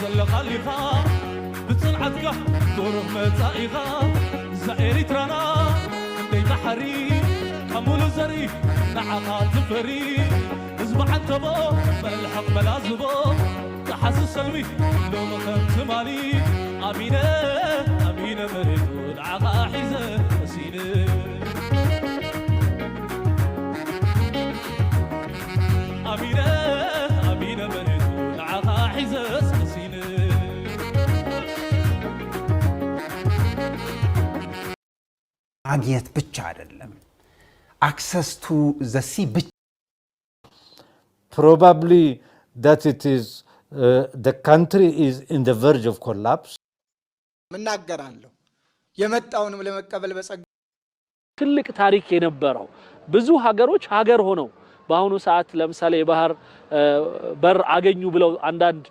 ዘለኻሊኻ ብጽንዓትካ ብሩህ መጻኢኻ እዛ ኤሪትራና እንደይ ባሕሪ ካብ ሙሉ ዘርኢ ንዓኻ ትፈሪ ህዝቢ ዓንተቦ መልሕቕ መላዝቦ ተሓዚ ሰልሚ ሎሚ ከም ትማሊ ኣሚነ ኣሚነ መሬቱ ንዓኻ ሒዘ መሲነ ኣሚነ ኣሚነ መሬቱ ንዓኻ ሒዘ መሲነ ማግኘት ብቻ አይደለም፣ access to the sea ብቻ Probably that it is uh, the country is in the verge of collapse. ምናገራለሁ። የመጣውንም ለመቀበል በጸጋ ትልቅ ታሪክ የነበረው ብዙ ሀገሮች ሀገር ሆነው በአሁኑ ሰዓት ለምሳሌ የባህር በር አገኙ ብለው አንዳንድ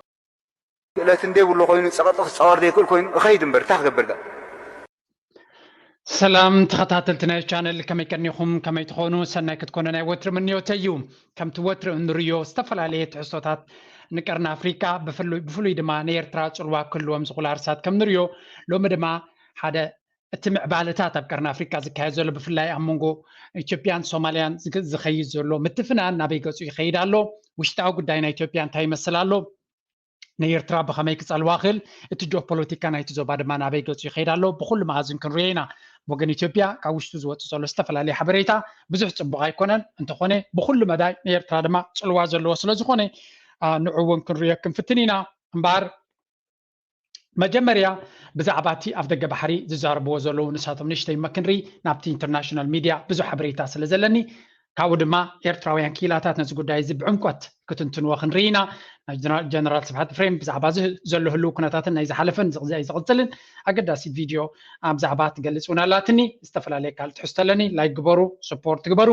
ክእለት እንደ ብሎ ኮይኑ ጸቐጢ ክጻወር ዘይክእል ኮይኑ እኸይድ እምበር እንታይ ክገብር ዳ ሰላም ተኸታተልቲ ናይ ቻነል ከመይ ቀኒኹም ከመይ ትኾኑ ሰናይ ክትኮኑ ናይ ወትሪ ምንዮተይ እዩ። ከምቲ ወትሪ እንርዮ ዝተፈላለየ ትሕዝቶታት ንቀርኒ ኣፍሪቃ ብፍሉይ ድማ ንኤርትራ ጽልዋ ክህልዎም ዝኽእሉ ኣርሳት ከም ንርዮ ሎሚ ድማ ሓደ እቲ ምዕባለታት ኣብ ቀርኒ ኣፍሪቃ ዝካየድ ዘሎ ብፍላይ ኣብ መንጎ ኢትዮጵያን ሶማልያን ዝኸይድ ዘሎ ምትፍናን ናበይ ገጹ ይኸይድ ኣሎ፣ ውሽጣዊ ጉዳይ ናይ ኢትዮጵያ እንታይ ይመስል ኣሎ፣ ንኤርትራ ብኸመይ ክጸልዋ ክእል፣ እቲ ጂኦፖለቲካ ናይቲ ዞባ ድማ ናበይ ገጹ ይኸይድ ኣሎ ብኹሉ መኣዝን ክንሪኦ ኢና። ብወገን ኢትዮጵያ ካብ ውሽጡ ዝወጽእ ዘሎ ዝተፈላለየ ሓበሬታ ብዙሕ ጽቡቕ ኣይኮነን፣ እንተኾነ ብኹሉ መዳይ ንኤርትራ ድማ ጽልዋ ዘለዎ ስለ ዝኾነ ንዑ እውን ክንሪኦ ክንፍትን ኢና። እምበኣር መጀመርያ ብዛዕባ እቲ ኣፍ ደገ ባሕሪ ዝዛረብዎ ዘለዉ ንሳቶም ንእሽተይ እሞ ክንርኢ ናብቲ ኢንተርናሽናል ሚድያ ብዙሕ ሓበሬታ ስለ ዘለኒ ካብኡ ድማ ኤርትራውያን ክኢላታት ነዚ ጉዳይ እዚ ብዕምቆት ክትንትንዎ ክንርኢ ኢና። ናይ ጀነራል ስብሓት ኤፍሬም ብዛዕባ እዚ ዘሎ ህልው ኩነታትን ናይ ዝሓለፈን ዝቕፅልን ኣገዳሲት ቪድዮ ብዛዕባ ትገልፅ እውን ኣላትኒ። ዝተፈላለየ ካልእ ትሕዝቶ ኣለኒ። ላይክ ግበሩ፣ ሰፖርት ግበሩ።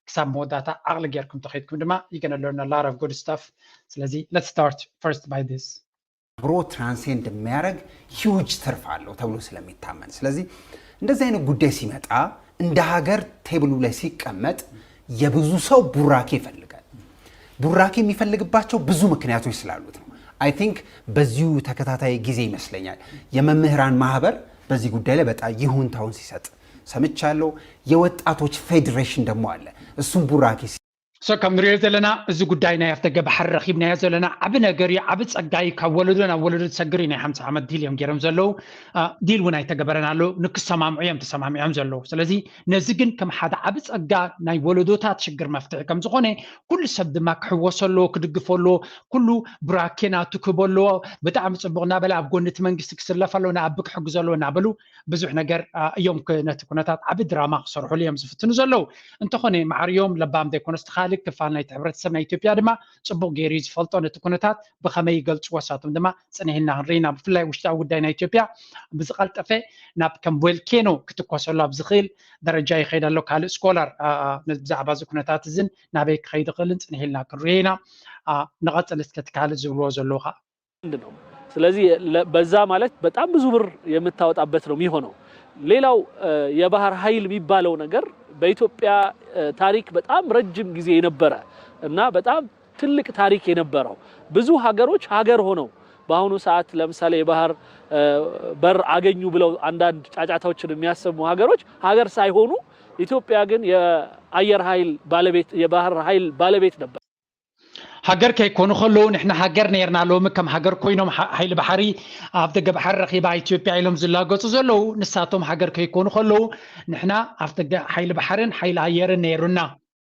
ክሳብ መወዳእታ ዓቕሊ ጌርኩም ተኸይድኩም ድማ you gonna learn a lot of good stuff። ስለዚ let's start first by this። አብሮ transcend የሚያደርግ huge ትርፍ አለው ተብሎ ስለሚታመን ስለዚህ እንደዚህ አይነት ጉዳይ ሲመጣ እንደ ሀገር ቴብሉ ላይ ሲቀመጥ የብዙ ሰው ቡራኬ ይፈልጋል። ቡራኬ የሚፈልግባቸው ብዙ ምክንያቶች ስላሉት ነው። I think በዚሁ ተከታታይ ጊዜ ይመስለኛል የመምህራን ማህበር በዚህ ጉዳይ ላይ በጣም ይሁንታውን ሲሰጥ ሰምቻለሁ። የወጣቶች ፌዴሬሽን ደግሞ አለ። እሱም ቡራኬ So ከም ንሪኦ ዘለና እዚ ጉዳይ ናይ ኣፍደገ ባሕሪ ረኺብናዮ ዘለና ዓቢ ነገር እዩ፣ ዓቢ ጸጋ እዩ። ካብ ወለዶ ናብ ወለዶ ዝሰግር እዩ። ናይ ሓምሳ ዓመት ዲል እዮም ገይሮም ዘለዉ። ዲል እውን ኣይተገበረን ኣሎ። ንክሰማምዑ እዮም ተሰማሚዖም ዘለዉ። ስለዚ ነዚ ግን ከም ሓደ ዓቢ ጸጋ ናይ ወለዶታት ሽግር መፍትሒ ከም ዝኾነ ኩሉ ሰብ ድማ ክሕወሶ ኣለዎ፣ ክድግፎ ኣለዎ። ኩሉ ብራኬ ናቱ ክህቦ ኣለዎ። ብጣዕሚ ጽቡቕ እናበለ ኣብ ጎኒ እቲ መንግስቲ ክስለፍ ኣለዎ፣ ንኣቢ ክሕግዞ ኣለዎ እናበሉ ብዙሕ ነገር እዮም ነቲ ኩነታት ዓቢ ድራማ ክሰርሕሉ እዮም ዝፍትኑ ዘለዉ። እንተኾነ ማዕርዮም ለባም ዘይኮነስ ተኻሊ ክፋል ናይቲ ሕብረተሰብ ናይ ኢትዮጵያ ድማ ጽቡቕ ገይሩ እዩ ዝፈልጦ ነቲ ኩነታት ብኸመይ ይገልጽዎ ሳቶም ድማ ጽኒሕና ክንርኢና ብፍላይ ውሽጣዊ ጉዳይ ናይ ኢትዮጵያ ብዝቐልጠፈ ናብ ከም ቮልኬኖ ክትኮሰሉ ኣብ ዝኽእል ደረጃ ይኸይድ ኣሎ። ካልእ ስኮላር ብዛዕባ እዚ ኩነታት እዝን ናበይ ክኸይድ ይኽእልን ጽኒሕ ኢልና ክንርዮ ኢና። ንቐጽል እስከ እቲ ካልእ ዝብልዎ ዘለዉ ከዓ ስለዚህ በዛ ማለት በጣም ብዙ ብር የምታወጣበት ነው የሚሆነው። ሌላው የባህር ኃይል የሚባለው ነገር በኢትዮጵያ ታሪክ በጣም ረጅም ጊዜ የነበረ እና በጣም ትልቅ ታሪክ የነበረው ብዙ ሀገሮች ሀገር ሆነው በአሁኑ ሰዓት ለምሳሌ የባህር በር አገኙ ብለው አንዳንድ ጫጫታዎችን የሚያሰሙ ሀገሮች ሀገር ሳይሆኑ ኢትዮጵያ ግን የአየር ኃይል ባለቤት የባህር ኃይል ባለቤት ነበር። ሃገር ከይኮኑ ከለዉ ንሕና ሃገር ነርና ሎሚ ከም ሃገር ኮይኖም ሓይሊ ባሕሪ ኣብ ደገ ባሕሪ ረኺባ ኢትዮጵያ ኢሎም ዝላገጹ ዘለዉ ንሳቶም ሃገር ከይኮኑ ከለዉ ንሕና ኣብ ደገ ሓይሊ ባሕርን ሓይሊ ኣየርን ነይሩና።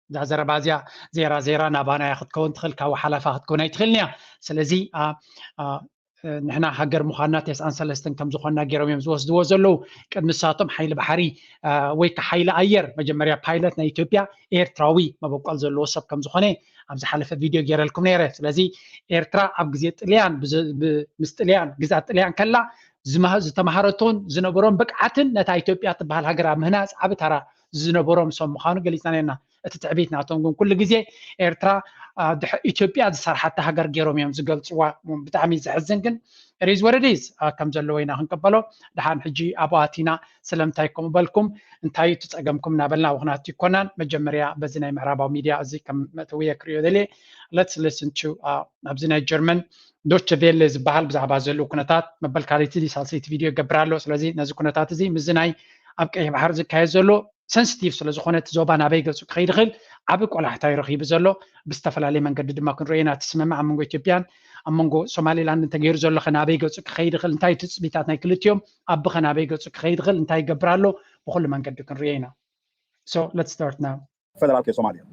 እዛ ዘረባ እዚኣ ዜራ ዜራ ናባና እያ ክትከውን ትኽእል ካብ ሓላፋ ክትከውን ኣይትኽእልን እያ። ስለዚ ንሕና ሃገር ምዃንና ተስዓን ሰለስተን ከም ዝኾንና ገይሮም እዮም ዝወስድዎ ዘለዉ። ቅድሚ ንሳቶም ሓይሊ ባሕሪ ወይ ከዓ ሓይሊ ኣየር መጀመርያ ፓይለት ናይ ኢትዮጵያ ኤርትራዊ መበቆል ዘለዎ ሰብ ከም ዝኾነ ኣብ ዝሓለፈ ቪድዮ ገይረልኩም ነይረ። ስለዚ ኤርትራ ኣብ ግዜ ጥልያን ምስ ጥልያን ግዝኣት ጥልያን ከላ ዝተምሃረቶን ዝነበሮም ብቅዓትን ነታ ኢትዮጵያ ትበሃል ሃገር ኣብ ምህናፅ ዓቢ ተራ ዝነበሮም ሰብ ምዃኑ ገሊፅና ነርና። እቲ ትዕቢት ናቶም ግን ኩሉ ግዜ ኤርትራ ኢትዮጵያ ዝሰርሓታ ሃገር ገይሮም እዮም ዝገልፅዋ። ብጣዕሚ ዘሕዝን ግን ሪዝ ወረዲዝ ከም ዘለዎ ኢና ክንቀበሎ። ድሓን ሕጂ ኣብኡ ኣቲና ስለምንታይ ከምኡ በልኩም፣ እንታይ እቲ ፀገምኩም እናበልና ውክናት ይኮናን። መጀመርያ በዚ ናይ ምዕራባዊ ሚድያ እዚ ከም መእተዊ ክሪኦ ደልየ። Let's listen to ኣብዚ ናይ ጀርመን ዶች ቬለ ዝበሃል ብዛዕባ ዘለዉ ኩነታት መበል ካልኣይቲ ሳልሰይቲ ቪድዮ ይገብር ኣሎ። ስለዚ ነዚ ኩነታት እዚ ምስዚ ናይ ኣብ ቀይሕ ባሕሪ ዝካየድ ዘሎ ሰንስቲቭ ስለ ዝኾነ እቲ ዞባ ናበይ ገፁ ክኸይድ ይኽእል ዓቢ ቆላሕታ እዩ ረኺቡ ዘሎ። ብዝተፈላለየ መንገዲ ድማ ክንሪኦ ኢና። እቲ ስምምዕ ኣብ መንጎ ኢትዮጵያን ኣብ መንጎ ሶማሌላንድን ተገይሩ ዘሎ ከ ናበይ ገፁ ክኸይድ ይኽእል፣ እንታይ ትፅቢታት ናይ ክልቲኦም፣ ኣቢ ከ ናበይ ገፁ ክኸይድ ይኽእል፣ እንታይ ይገብር ኣሎ፣ ብኩሉ መንገዲ ክንሪኦ ኢና። So let's start now. Federal ke Somalia.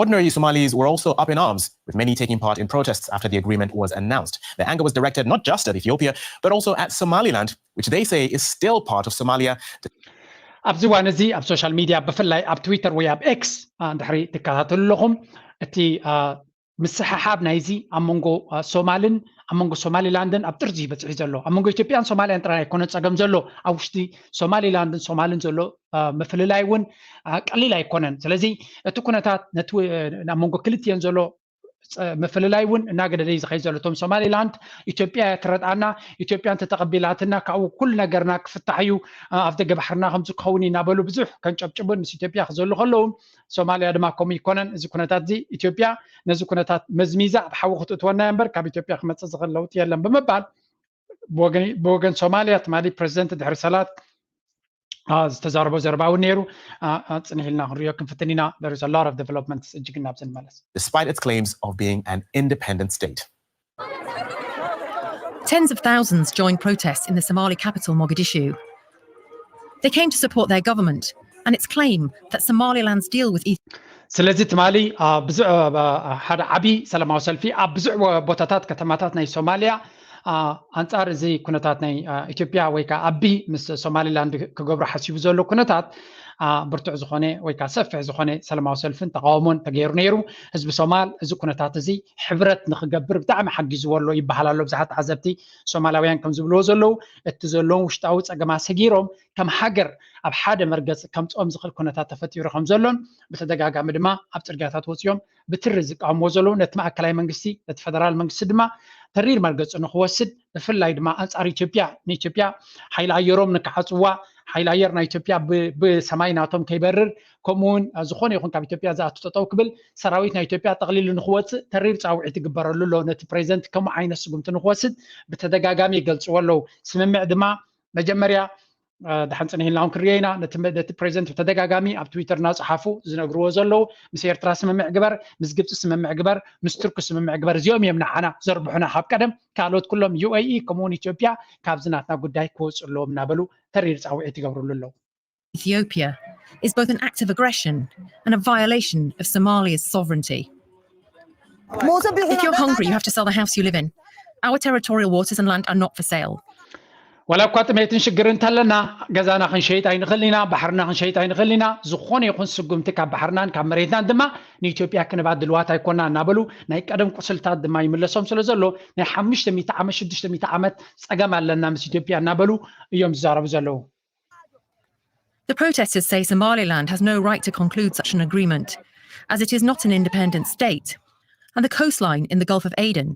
Ordinary Somalis were also up in arms, with many taking part in protests after the agreement was announced. The anger was directed not just at Ethiopia, but also at Somaliland, which they say is still part of Somalia. ኣብዚ እዋን እዚ ኣብ ሶሻል ሚድያ ብፍላይ ኣብ ትዊተር ወይ ኣብ ኤክስ ድሕሪ ትከታተሉ ኣለኹም። እቲ ምስሕሓብ ናይዚ ኣብ መንጎ ሶማልን ኣብ መንጎ ሶማሊላንድን ኣብ ጥርዚ ይበፅሒ ዘሎ። ኣብ መንጎ ኢትዮጵያን ሶማልያን ጥራይ ኣይኮነን ፀገም ዘሎ፣ ኣብ ውሽጢ ሶማሊላንድን ሶማልን ዘሎ ምፍልላይ እውን ቀሊል ኣይኮነን። ስለዚ እቲ ኩነታት ኣብ መንጎ ክልቲኤን ዘሎ ምፍልላይ እውን እናገደደ እዩ ዝኸይድ ዘሎ። እቶም ሶማሊላንድ ኢትዮጵያ እያ ትረድኣና፣ ኢትዮጵያ እንተተቐቢላትና ካብኡ ኩሉ ነገርና ክፍታሕ እዩ፣ ኣብ ደገ ባሕርና ከምዚ ክኸውን እዩ እናበሉ ብዙሕ ከንጨብጭቡን ምስ ኢትዮጵያ ክዘሉ ከለዉ፣ ሶማልያ ድማ ከምኡ ይኮነን። እዚ ኩነታት እዚ ኢትዮጵያ ነዚ ኩነታት መዝሚዛ ኣብ ሓዊ ክትእትወና እያ እምበር ካብ ኢትዮጵያ ክመፅእ ዝኽእል ለውጢ የለን ብምባል ብወገን ሶማልያ ትማሊ ፕሬዚደንት ድሕሪ ሰላት ዝተዛረቦ ዘረባ እውን ነይሩ። ፅንሕ ኢልና ክንሪኦ ክንፍትን ኢና። There is a lot of developments እጅግ እናብዚ ንመለስ። Despite its claims of being an independent state. Tens of thousands joined protests in the Somali capital, Mogadishu. They came to support their government and its claim that Somaliland's deal with Ethiopia. ስለዚ ትማሊ ሓደ ዓብዪ ሰላማዊ ሰልፊ ኣብ ብዙሕ ቦታታት ከተማታት ናይ ሶማልያ ኣንፃር እዚ ኩነታት ናይ ኢትዮጵያ ወይ ከዓ ኣቢ ምስ ሶማሊላንድ ክገብሮ ሓሲቡ ዘሎ ኩነታት ብርቱዕ ዝኾነ ወይ ከዓ ሰፊሕ ዝኾነ ሰላማዊ ሰልፍን ተቃውሞን ተገይሩ ነይሩ። ህዝቢ ሶማል እዚ ኩነታት እዚ ሕብረት ንክገብር ብጣዕሚ ሓጊዝዎ ኣሎ ይበሃል ኣሎ። ብዙሓት ተዓዘብቲ ሶማላውያን ከም ዝብልዎ ዘለዉ እቲ ዘለዎም ውሽጣዊ ፀገማት ሰጊሮም ከም ሃገር ኣብ ሓደ መርገፂ ከምፅኦም ዝኽእል ኩነታት ተፈጢሩ ከም ዘሎን ብተደጋጋሚ ድማ ኣብ ፅርግያታት ወፂኦም ብትሪ ዝቃወምዎ ዘለዉ ነቲ ማእከላይ መንግስቲ ነቲ ፈደራል መንግስቲ ድማ ተሪር መርገፂ ንክወስድ ብፍላይ ድማ ኣንፃር ኢትዮጵያ ንኢትዮጵያ ሓይሊ ኣየሮም ንክዓፅዋ ሓይሊ ኣየር ናይ ኢትዮጵያ ብሰማይ ናቶም ከይበርር ከምኡውን ዝኾነ ይኹን ካብ ኢትዮጵያ ዝኣቱ ጠጠው ክብል ሰራዊት ናይ ኢትዮጵያ ጠቕሊሉ ንክወፅእ ተሪር ፃውዒት ይግበረሉ ኣሎ። ነቲ ፕሬዚደንት ከምኡ ዓይነት ስጉምቲ ንክወስድ ብተደጋጋሚ ይገልፅዎ ኣለዉ። ስምምዕ ድማ መጀመርያ ድሓን ፅንሕ ኢልና እውን ክንሪኦ ኢና። ነቲ ፕሬዚደንት ብተደጋጋሚ ኣብ ትዊተር እናፀሓፉ ዝነግርዎ ዘለዉ ምስ ኤርትራ ስምምዕ ግበር፣ ምስ ግብፂ ስምምዕ ግበር፣ ምስ ቱርኪ ስምምዕ ግበር፣ እዚኦም እዮም ንዓና ዘርብሑና ካብ ቀደም፣ ካልኦት ኩሎም ዩ ኤ ኢ ከምኡውን ኢትዮጵያ ካብዚ ናትና ጉዳይ ክወፁ ኣለዎም እናበሉ ተሪር ፃውዒት ይገብርሉ ኣለዉ። Ethiopia is both an act of aggression and a violation of Somalia's sovereignty. If you're hungry, you have to sell the house you live in. Our territorial waters and land are not for sale. ዋላ እኳ ጥሜትን ሽግር እንተለና ገዛና ክንሸይጥ ኣይንኽእል ኢና፣ ባሕርና ክንሸይጥ ኣይንኽእል ኢና። ዝኾነ ይኹን ስጉምቲ ካብ ባሕርናን ካብ መሬትናን ድማ ንኢትዮጵያ ክንባ ድልዋት ኣይኮና እናበሉ ናይ ቀደም ቁስልታት ድማ ይምለሶም ስለ ዘሎ ናይ ሓሙሽተ ሚእቲ ዓመት ሽዱሽተ ሚእቲ ዓመት ፀገም ኣለና ምስ ኢትዮጵያ እናበሉ እዮም ዝዛረቡ ዘለዉ። The protesters say Somaliland has no right to conclude such an agreement, as it is not an independent state, and the coastline in the Gulf of Aden,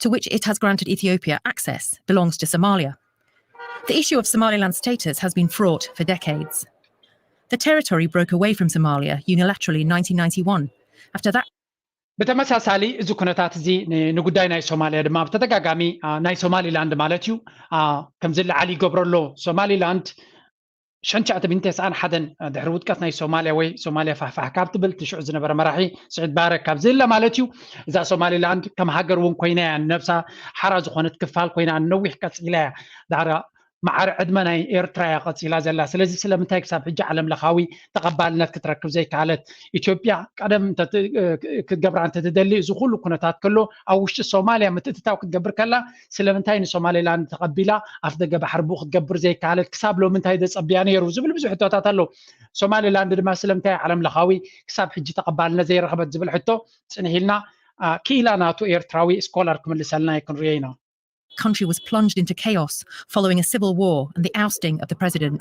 to which it has granted Ethiopia access, belongs to Somalia. The issue of Somaliland's status has been fraught for decades. The territory broke away from Somalia unilaterally in nineteen ninety-one. After that, ብተመሳሳሊ እዚ ኩነታት እዚ ንጉዳይ ናይ ሶማልያ ድማ ብተደጋጋሚ ናይ ሶማሊላንድ ማለት እዩ ከምዚ ለዓሊ ይገብሮ ኣሎ። ሶማሊላንድ ሸንቻዕተ ቢን ተስዓን ሓደን ድሕሪ ውድቀት ናይ ሶማልያ ወይ ሶማልያ ፋሕፋሕ ካብ ትብል ትሽዑ ዝነበረ መራሒ ስዒድ ባረ ካብ ዝህለ ማለት እዩ እዛ ሶማሊላንድ ከም ሃገር እውን ኮይና እያ ነብሳ ሓራ ዝኾነት ክፋል ኮይና ነዊሕ ቀፂላ እያ። ዳሕራ ማዕረ ዕድመ ናይ ኤርትራ እያ ቀፂላ ዘላ። ስለዚ ስለምንታይ ክሳብ ሕጂ ዓለም ለኻዊ ተቐባልነት ክትረክብ ዘይከኣለት? ኢትዮጵያ ቀደም ክትገብራ እንተትደሊ እዚ ኩሉ ኩነታት ከሎ ኣብ ውሽጢ ሶማልያ ምትእትታው ክትገብር ከላ ስለምንታይ ንሶማሌላንድ ተቐቢላ ኣፍ ደገ ባሕሪ ብኡ ክትገብር ዘይከኣለት? ክሳብ ሎሚ እንታይ ዘፀብያ ነይሩ ዝብል ብዙሕ ሕቶታት ኣሎ። ሶማሌላንድ ድማ ስለምንታይ ዓለም ለኻዊ ክሳብ ሕጂ ተቐባልነት ዘይረኸበት ዝብል ሕቶ ፅንሕ ኢልና ክኢላ ናቱ ኤርትራዊ ስኮላር ክምልሰልና ክንሪኦ ኢና። country was plunged into chaos following a civil war and the ousting of the president.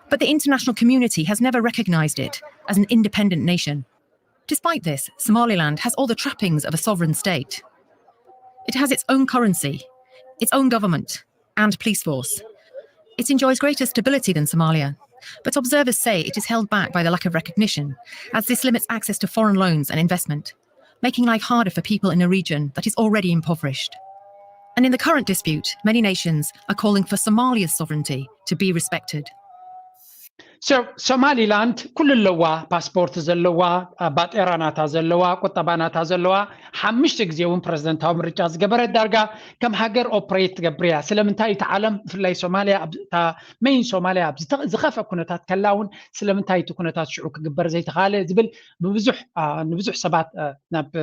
But the international community has never recognized it as an independent nation. Despite this, Somaliland has all the trappings of a sovereign state. It has its own currency, its own government, and police force. It enjoys greater stability than Somalia, but observers say it is held back by the lack of recognition, as this limits access to foreign loans and investment, making life harder for people in a region that is already impoverished. And in the current dispute, many nations are calling for Somalia's sovereignty to be respected. So ሶማሊላንድ ኩሉ ኣለዋ፣ ፓስፖርት ዘለዋ፣ ባጤራ ናታ ዘለዋ፣ ቁጠባ ናታ ዘለዋ፣ ሓምሽተ ግዜ እውን ፕረዚደንታዊ ምርጫ ዝገበረት፣ ዳርጋ ከም ሃገር ኦፕሬት ትገብር እያ። ስለምንታይ እቲ ዓለም ብፍላይ ሶማሊያ ሜይን ሶማሊያ ዝኸፈ ኩነታት ከላ እውን ስለምንታይ እቲ ኩነታት ሽዑ ክግበር ዘይተኻለ ዝብል ብብዙሕ ንብዙሕ ሰባት ናብ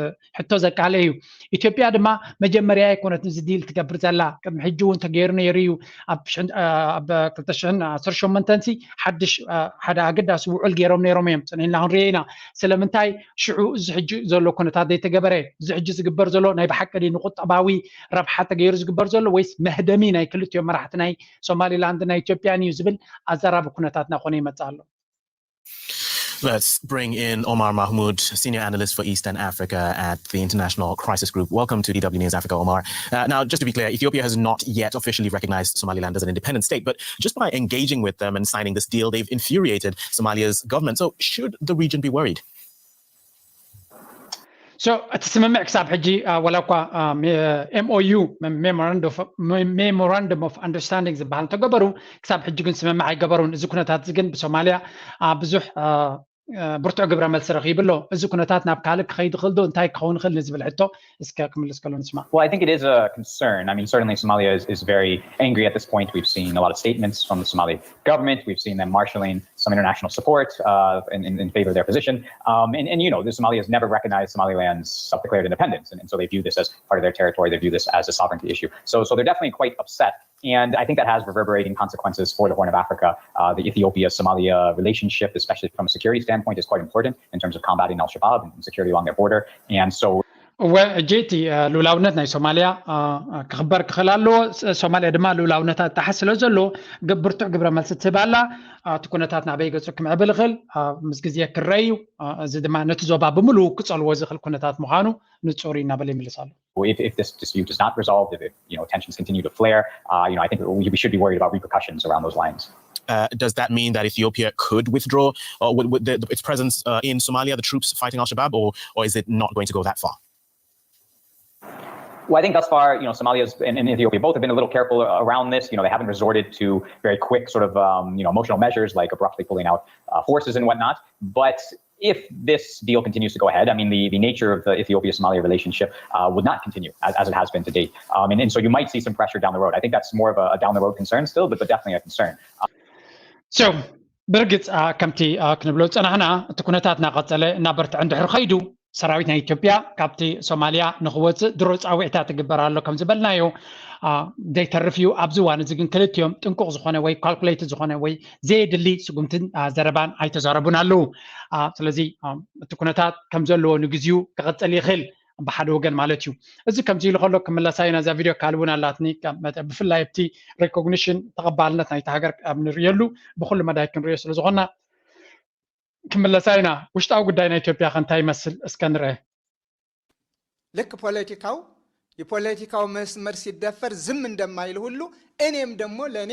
ሕቶ ዘቃለ እዩ። ኢትዮጵያ ድማ መጀመርያ ኣይኮነትን እዚ ዲል ትገብር ዘላ። ቅድሚ ሕጂ እውን ተገይሩ ነይሩ እዩ። ኣብ ክልተ ሽሕን ዓሰርተ ሸሞንተን ሲ ሓድሽ ሓደ ኣገዳሲ ውዕል ገይሮም ነይሮም እዮም፣ ፅንሕና ክንሪኦ ኢና። ስለምንታይ ሽዑ እዚ ሕጂ ዘሎ ኩነታት ዘይተገበረ? እዚ ሕጂ ዝግበር ዘሎ ናይ ብሓቂ ድዩ ንቁጠባዊ ረብሓ ተገይሩ ዝግበር ዘሎ ወይስ መህደሚ ናይ ክልቲኦም መራሕቲ ናይ ሶማሊላንድ ናይ ኢትዮጵያን እዩ ዝብል ኣዘራቢ ኩነታት እናኾነ ይመፅእ ኣሎ። Let's bring in Omar Mahmoud, senior analyst for Eastern Africa at the International Crisis Group. Welcome to D W News Africa, Omar. Uh, now, just to be clear, Ethiopia has not yet officially recognized Somaliland as an independent state, but just by engaging with them and signing this deal, they've infuriated Somalia's government. So, should the region be worried? So እቲ ስምምዕ ክሳብ ሕጂ ወላ እኳ M O U Memorandum of Understanding ዝበሃል እንተገበሩ፣ ክሳብ ሕጂ ግን ስምምዕ ኣይገበሩን። እዚ ኩነታት እዚ ግን ብሶማልያ ብዙሕ ብርቱዕ ግብረ መልሲ ረኺቡ ኣሎ። እዚ ኩነታት ናብ ካልእ ክኸይድ ይኽእል ዶ? እንታይ ክኸውን ይኽእል ንዝብል ሕቶ እስከ ክምልስ ከሎ ንስማዕ። Well, I think it is a concern. I mean, certainly Somalia is, is very angry at this point. We've seen a lot of statements from the Somali government. We've seen them marshaling some international support uh, in, in, in favor of their position. Um, and, and, you know, the Somalia has never recognized Somaliland's self-declared independence. And, and so they view this as part of their territory. They view this as a sovereignty issue. So, so they're definitely quite upset. And I think that has reverberating consequences for the Horn of Africa. Uh, the Ethiopia Somalia relationship, especially from a security standpoint, is quite important in terms of combating Al Shabaab and security along their border. And so እወ፣ ሕጂ እቲ ልኡላውነት ናይ ሶማልያ ክኽበር ክኽእል ኣለዎ። ሶማልያ ድማ ልኡላውነታ ትጣሓስ ስለ ዘሎ ብርቱዕ ግብረ መልሲ ትህብ ኣላ። እቲ ኩነታት ናበይ ገጹ ክምዕብል ይኽእል ምስ ግዜ ክረአ እዩ። እዚ ድማ ነቲ ዞባ ብምሉኡ ክጸልዎ ዝኽእል ኩነታት ምዃኑ ንጹር እዩ እናበለ ይምልስ ኣሎ። If, if this dispute is not resolved, if, if you know tensions continue to flare, uh, you know I think we, we should be worried about repercussions around those lines. Uh, does that mean that Ethiopia could withdraw uh, with, with the, its presence uh, in Somalia, the troops fighting Al Shabaab, or, or is it not going to go that far? Well, I think thus far, you know, Somalia and, and Ethiopia both have been a little careful around this. You know, they haven't resorted to very quick, sort of, um, you know, emotional measures like abruptly pulling out uh, forces and whatnot. But if this deal continues to go ahead, I mean, the, the nature of the Ethiopia-Somalia relationship uh, would not continue as, as it has been to date. Um, and, and so you might see some pressure down the road. I think that's more of a, a down the road concern still, but, but definitely a concern. So ብርግፅ ከምቲ ክንብሎ ዝፀናሕና እቲ ኩነታት እናቐፀለ እናበርትዐ እንድሕር ኸይዱ ሰራዊት ናይ ኢትዮጵያ ካብቲ ሶማልያ ንኽወፅእ ድሮ ፃውዒታት ትግበር ኣሎ ከም ዝበልናዮ ዘይተርፍ እዩ። ኣብዚ እዋን እዚ ግን ክልቲኦም ጥንቁቕ ዝኾነ ወይ ካልኩሌት ዝኾነ ወይ ዘየድሊ ስጉምትን ዘረባን ኣይተዛረቡን ኣለዉ። ስለዚ እቲ ኩነታት ከም ዘለዎ ንግዚኡ ክቕፅል ይኽእል ብሓደ ወገን ማለት እዩ። እዚ ከምዚ ኢሉ ከሎ ክምለሳ ኢና። እዛ ቪድዮ ካልእ እውን ኣላትኒ። ብፍላይ ኣብቲ ሬኮግኒሽን ተቐባልነት ናይቲ ሃገር ኣብ ንርእየሉ ብኩሉ መዳይ ክንርእዮ ስለ ዝኾንና ክምለሳ ኢና። ውሽጣዊ ጉዳይ ናይ ኢትዮጵያ ከ እንታይ ይመስል እስከ ንርአ። ልክ ፖለቲካው የፖለቲካው መስመር ሲደፈር ዝም እንደማይል ሁሉ እኔም ደግሞ ለእኔ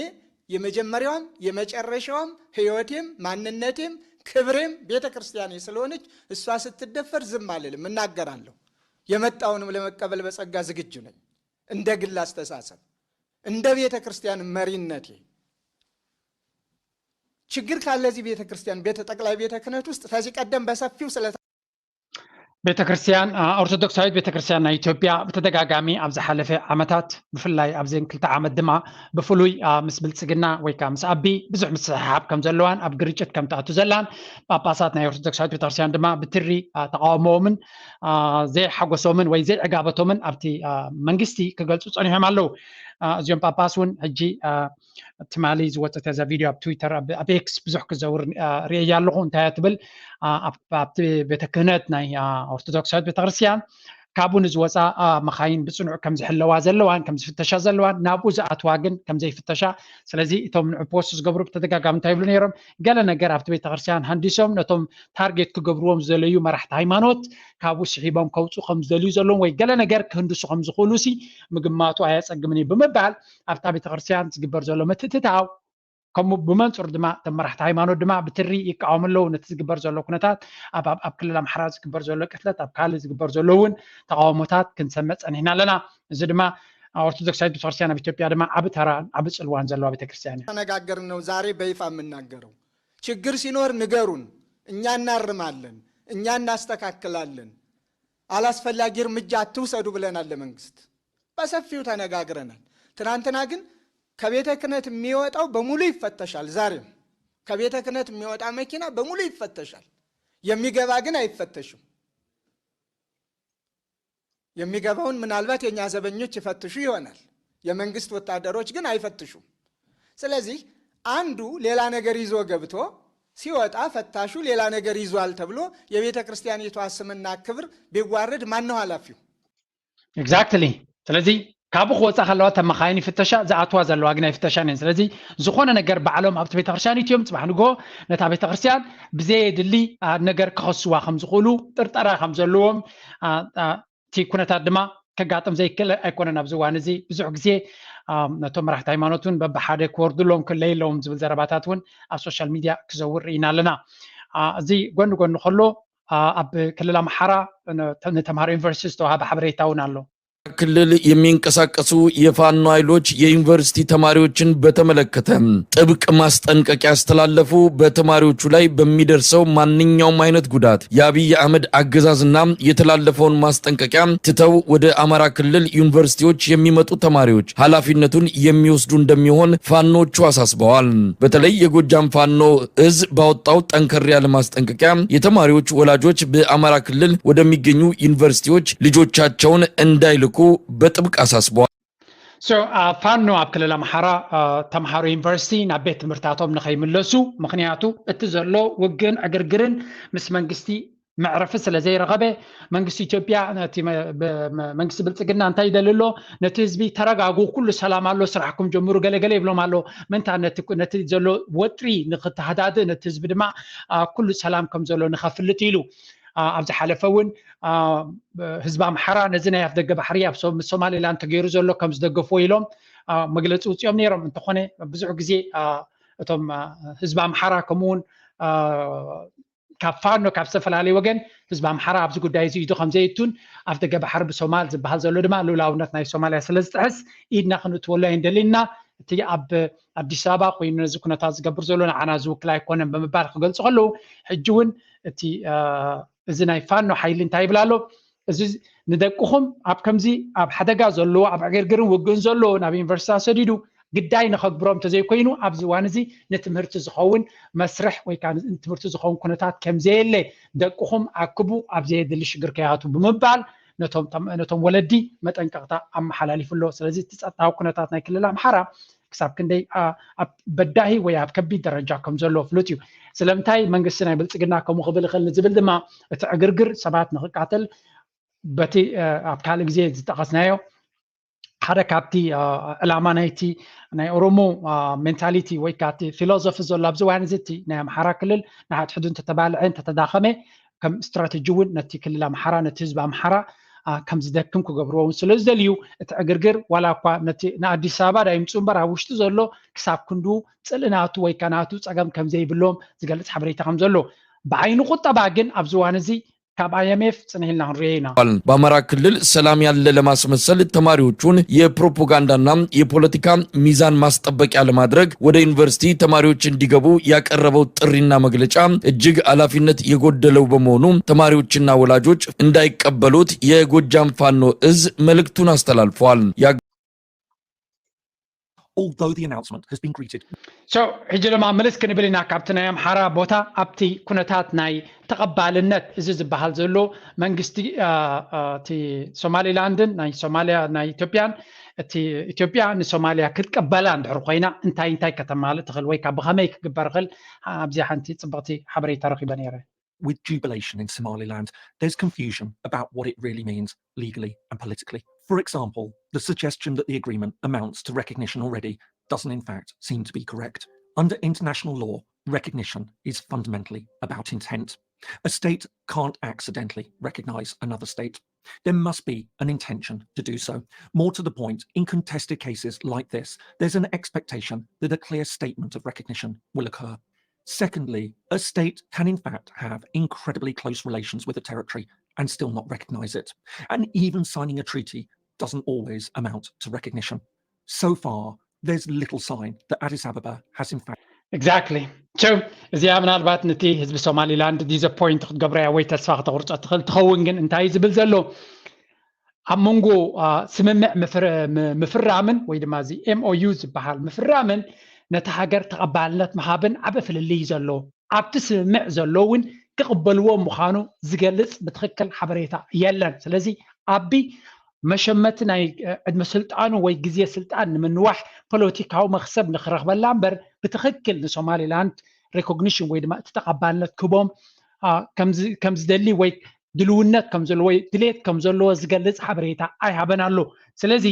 የመጀመሪያዋም የመጨረሻዋም ህይወቴም ማንነቴም ክብሬም ቤተ ክርስቲያኔ ስለሆነች እሷ ስትደፈር ዝም አልልም፣ እናገራለሁ። የመጣውንም ለመቀበል በጸጋ ዝግጁ ነኝ። እንደ ግል አስተሳሰብ፣ እንደ ቤተ ክርስቲያን መሪነቴ ችግር ካለ እዚህ ቤተ ክርስቲያን ቤተ ጠቅላይ ቤተ ክህነት ውስጥ ከዚህ ቀደም በሰፊው ስለ ቤተ ክርስቲያን ኦርቶዶክሳዊት ቤተ ክርስቲያን ናይ ኢትዮጵያ ብተደጋጋሚ ኣብ ዝሓለፈ ዓመታት ብፍላይ ኣብዘን ክልተ ዓመት ድማ ብፍሉይ ምስ ብልፅግና ወይ ከዓ ምስ ኣቢ ብዙሕ ምስሕሓብ ከም ዘለዋን ኣብ ግርጭት ከም ትኣቱ ዘላን ጳጳሳት ናይ ኦርቶዶክሳዊት ቤተክርስትያን ድማ ብትሪ ተቃውሞዎምን ዘይሓጎሶምን ወይ ዘይዕጋበቶምን ኣብቲ መንግስቲ ክገልፁ ፀኒሖም ኣለዉ። እዚኦም ጳጳስ እውን ሕጂ ትማሊ ዝወፀት እዛ ቪድዮ ኣብ ትዊተር ኣብ ኤክስ ብዙሕ ክዘውር ርእያ ኣለኹ። እንታይ ትብል ኣብቲ ቤተ ክህነት ናይ ኦርቶዶክሳዊት ቤተክርስትያን ካብኡ ንዝወፃ መኻይን ብፅኑዕ ከም ዝሕለዋ ዘለዋን ከም ዝፍተሻ ዘለዋን፣ ናብኡ ዝኣትዋ ግን ከም ዘይፍተሻ። ስለዚ እቶም ንዑ ፖስት ዝገብሩ ብተደጋጋሚ እንታይ ይብሉ ነይሮም? ገለ ነገር ኣብቲ ቤተክርስትያን ሃንዲሶም ነቶም ታርጌት ክገብርዎም ዝደለዩ መራሕቲ ሃይማኖት ካብኡ ስሒቦም ከውፁ ከም ዝደልዩ ዘለዎም ወይ ገለ ነገር ክህንድሱ ከም ዝኽእሉ ሲ ምግማቱ ኣየፀግምን እዩ ብምባል ኣብታ ቤተክርስትያን ዝግበር ዘሎ ምትእትታው ከምኡ ብመንፅር ድማ እቶም መራሕቲ ሃይማኖት ድማ ብትሪ ይቃወሙ ኣለዉ። ነቲ ዝግበር ዘሎ ኩነታት ኣብ ኣብ ክልል ኣምሓራ ዝግበር ዘሎ ቅትለት ኣብ ካልእ ዝግበር ዘሎ እውን ተቃውሞታት ክንሰምዕ ፀኒሕና ኣለና። እዚ ድማ ኦርቶዶክሳዊት ቤተክርስትያን ኣብ ኢትዮጵያ ድማ ዓቢ ተራን ዓቢ ፅልዋን ዘለዋ ቤተክርስትያን እያ። ተነጋገርን ነው ዛሬ በይፋ የምናገረው። ችግር ሲኖር ንገሩን፣ እኛ እናርማለን፣ እኛ እናስተካክላለን። አላስፈላጊ እርምጃ አትውሰዱ ብለናል ለመንግስት። በሰፊው ተነጋግረናል። ትናንትና ግን ከቤተ ክህነት የሚወጣው በሙሉ ይፈተሻል። ዛሬም ከቤተ ክህነት የሚወጣ መኪና በሙሉ ይፈተሻል። የሚገባ ግን አይፈተሽም። የሚገባውን ምናልባት የኛ ዘበኞች ይፈትሹ ይሆናል። የመንግስት ወታደሮች ግን አይፈትሹም። ስለዚህ አንዱ ሌላ ነገር ይዞ ገብቶ ሲወጣ ፈታሹ ሌላ ነገር ይዟል ተብሎ የቤተ ክርስቲያኒቷ ስምና ክብር ቢዋረድ ማን ነው ኃላፊው? Exactly። ስለዚ ካብኡ ክወፃ ከለዋ ተመኻይን ይፍተሻ፣ ዝኣትዋ ዘለዋ ግን ኣይፍተሻን እየን። ስለዚ ዝኾነ ነገር ባዕሎም ኣብቲ ቤተክርስትያን እትዮም ፅባሕ ንግሆ ነታ ቤተክርስትያን ብዘየድሊ ነገር ክኸስዋ ከም ዝኽእሉ ጥርጠራ ከም ዘለዎም እቲ ኩነታት ድማ ከጋጥም ዘይክእል ኣይኮነን። ኣብዚ እዋን እዚ ብዙሕ ግዜ ነቶም መራሕቲ ሃይማኖት እውን በብሓደ ክወርዱሎም ክለይለዎም ዝብል ዘረባታት እውን ኣብ ሶሻል ሚድያ ክዘውር ርኢና ኣለና። እዚ ጎኒ ጎኒ ከሎ ኣብ ክልል ኣምሓራ ንተምሃሮ ዩኒቨርሲቲ ዝተዋሃበ ሓበሬታ እውን ኣሎ። ክልል የሚንቀሳቀሱ የፋኖ ኃይሎች የዩኒቨርሲቲ ተማሪዎችን በተመለከተ ጥብቅ ማስጠንቀቂያ ያስተላለፉ፣ በተማሪዎቹ ላይ በሚደርሰው ማንኛውም አይነት ጉዳት የአብይ አህመድ አገዛዝና የተላለፈውን ማስጠንቀቂያ ትተው ወደ አማራ ክልል ዩኒቨርሲቲዎች የሚመጡ ተማሪዎች ኃላፊነቱን የሚወስዱ እንደሚሆን ፋኖቹ አሳስበዋል። በተለይ የጎጃም ፋኖ እዝ ባወጣው ጠንከር ያለ ማስጠንቀቂያ የተማሪዎች ወላጆች በአማራ ክልል ወደሚገኙ ዩኒቨርሲቲዎች ልጆቻቸውን እንዳይልኩ በጥብቅ አሳስበዋል። ፋኖ ኣብ ክልል ኣምሓራ ተምሃሮ ዩኒቨርሲቲ ናብ ቤት ትምህርታቶም ንኸይምለሱ፣ ምኽንያቱ እቲ ዘሎ ውግእን ዕግርግርን ምስ መንግስቲ መዕረፊ ስለ ዘይረኸበ መንግስቲ ኢትዮጵያ መንግስቲ ብልፅግና እንታይ ይደሊ ኣሎ? ነቲ ህዝቢ ተረጋጉ፣ ኩሉ ሰላም ኣሎ፣ ስራሕኩም ጀምሩ ገለገለ ይብሎም ኣሎ። ምንታ ነቲ ዘሎ ወጥሪ ንክተሃዳድእ ነቲ ህዝቢ ድማ ኩሉ ሰላም ከም ዘሎ ንኸፍልጥ ኢሉ ኣብ ዝሓለፈ እውን ህዝቢ ኣምሓራ ነዚ ናይ ኣፍደገ ባሕሪ ኣብ ሶማሌላንድ ተገይሩ ዘሎ ከም ዝደገፍዎ ኢሎም መግለፂ ውፅኦም ነይሮም። እንተኾነ ብዙሕ ግዜ እቶም ህዝቢ ኣምሓራ ከምኡውን ካብ ፋኖ ካብ ዝተፈላለየ ወገን ህዝቢ ኣምሓራ ኣብዚ ጉዳይ እዚ ኢዱ ከም ዘየቱን ኣፍደገ ባሕሪ ብሶማል ዝበሃል ዘሎ ድማ ልኡላውነት ናይ ሶማልያ ስለ ዝጥሕስ ኢድና ክንእትወሉ ኣይንደልን ኢና። እቲ ኣብ ኣዲስ ኣበባ ኮይኑ ነዚ ኩነታት ዝገብር ዘሎ ንዓና ዝውክል ኣይኮነን ብምባል ክገልፁ ከለዉ ሕጂ እውን እቲ እዚ ናይ ፋኖ ሓይሊ እንታይ ይብል ኣሎ? እዚ ንደቅኹም ኣብ ከምዚ ኣብ ሓደጋ ዘለዎ ኣብ ዕግርግርን ውግእን ዘለዎ ናብ ዩኒቨርሲቲታት ሰዲዱ ግዳይ ንኸግብሮም እንተዘይኮይኑ ኣብዚ እዋን እዚ ንትምህርቲ ዝኸውን መስርሕ ወይ ከዓ ንትምህርቲ ዝኸውን ኩነታት ከምዘየለ ደቅኹም ኣክቡ፣ ኣብ ዘየድሊ ሽግር ከይኣቱ ብምባል ነቶም ወለዲ መጠንቀቕታ ኣመሓላሊፉ ኣሎ። ስለዚ እቲ ጸጥታዊ ኩነታት ናይ ክልል ኣምሓራ ክሳብ ክንደይ ኣብ በዳሂ ወይ ኣብ ከቢድ ደረጃ ከም ዘሎ ፍሉጥ እዩ። ስለምንታይ መንግስቲ ናይ ብልፅግና ከምኡ ክብል ይኽእል ንዝብል ድማ እቲ ዕግርግር ሰባት ንክቃተል በቲ ኣብ ካልእ ግዜ ዝጠቐስናዮ ሓደ ካብቲ ዕላማ ናይቲ ናይ ኦሮሞ ሜንታሊቲ ወይ ከዓ እቲ ፊሎዞፊ ዘሎ ኣብዚ እዋን እዚ እቲ ናይ ኣምሓራ ክልል ንሓድሕዱ እንተተባልዐ እንተተዳኸመ ከም ስትራተጂ እውን ነቲ ክልል ኣምሓራ ነቲ ህዝቢ ኣምሓራ ከም ዝደክም ክገብርዎ እውን ስለ ዝደልዩ እቲ ዕግርግር ዋላ እኳ ነቲ ንኣዲስ ኣበባ ዳ ይምፅኡ እምበር ኣብ ውሽጢ ዘሎ ክሳብ ክንዱ ፅልኢ ናቱ ወይ ከዓ ናቱ ፀገም ከም ዘይብሎም ዝገልፅ ሓበሬታ ከም ዘሎ ብዓይኒ ቁጠባ ግን ኣብዚ እዋን እዚ ካብ ኣይኤምኤፍ ፅንሕ ኢልና ክንሪኦ ኢና። በአማራ ክልል ሰላም ያለ ለማስመሰል ተማሪዎቹን የፕሮፓጋንዳና የፖለቲካ ሚዛን ማስጠበቂያ ለማድረግ ወደ ዩኒቨርሲቲ ተማሪዎች እንዲገቡ ያቀረበው ጥሪና መግለጫ እጅግ ኃላፊነት የጎደለው በመሆኑ ተማሪዎችና ወላጆች እንዳይቀበሉት የጎጃም ፋኖ እዝ መልእክቱን አስተላልፏል። Although the announcement has been greeted ሕጂ ድማ ምልስ ክንብል ኢና ካብቲ ናይ ኣምሓራ ቦታ ኣብቲ ኩነታት ናይ ተቐባልነት እዚ ዝበሃል ዘሎ መንግስቲ እቲ ሶማሊላንድን ናይ ሶማሊያ ናይ ኢትዮጵያን እቲ ኢትዮጵያ ንሶማሊያ ክትቀበላ እንድሕር ኮይና እንታይ እንታይ ከተማልእ ትኽእል ወይ ካብ ብኸመይ ክግበር ይኽእል ኣብዚኣ ሓንቲ ፅብቕቲ ሓበሬታ ረኺበ ነይረ። with jubilation in Somaliland, there's confusion about what it really means legally and politically. For example, the suggestion that the agreement amounts to recognition already doesn't, in fact, seem to be correct. Under international law, recognition is fundamentally about intent. A state can't accidentally recognize another state. There must be an intention to do so. More to the point, in contested cases like this, there's an expectation that a clear statement of recognition will occur. Secondly, a state can in fact have incredibly close relations with a territory and still not recognize it. And even signing a treaty doesn't always amount to recognition. So far, there's little sign that Addis Ababa has in fact Exactly. So እዚኣ ምናልባት ነቲ ህዝቢ ሶማሊላንድ disappoint ክትገብረያ ወይ ተስፋ ከተቁርጾ ትኽእል ትኸውን። ግን እንታይ ዝብል ዘሎ ኣብ መንጎ ስምምዕ ምፍራምን ወይ ድማ እዚ M O U ዝበሃል ምፍራምን ነቲ ሃገር ተቐባልነት ምሃብን ዓበ ፍልልይ ዘሎ ኣብቲ ስምምዕ ዘሎ እውን ክቕበልዎ ምዃኑ ዝገልጽ ብትኽክል ሓበሬታ የለን። ስለዚ ኣቢ መሸመቲ ናይ ዕድመ ስልጣኑ ወይ ግዜ ስልጣን ንምንዋሕ ፖለቲካዊ መክሰብ ንክረኽበላ እምበር ብትኽክል ንሶማሊላንድ recognition ወይ ድማ እቲ ተቐባልነት ክቦም ከም ዝደሊ ወይ ድልውነት ከም ዘለዎ ወይ ድሌት ከም ዘለዎ ዝገልጽ ሓበሬታ ኣይሃበን ኣሎ። ስለዚ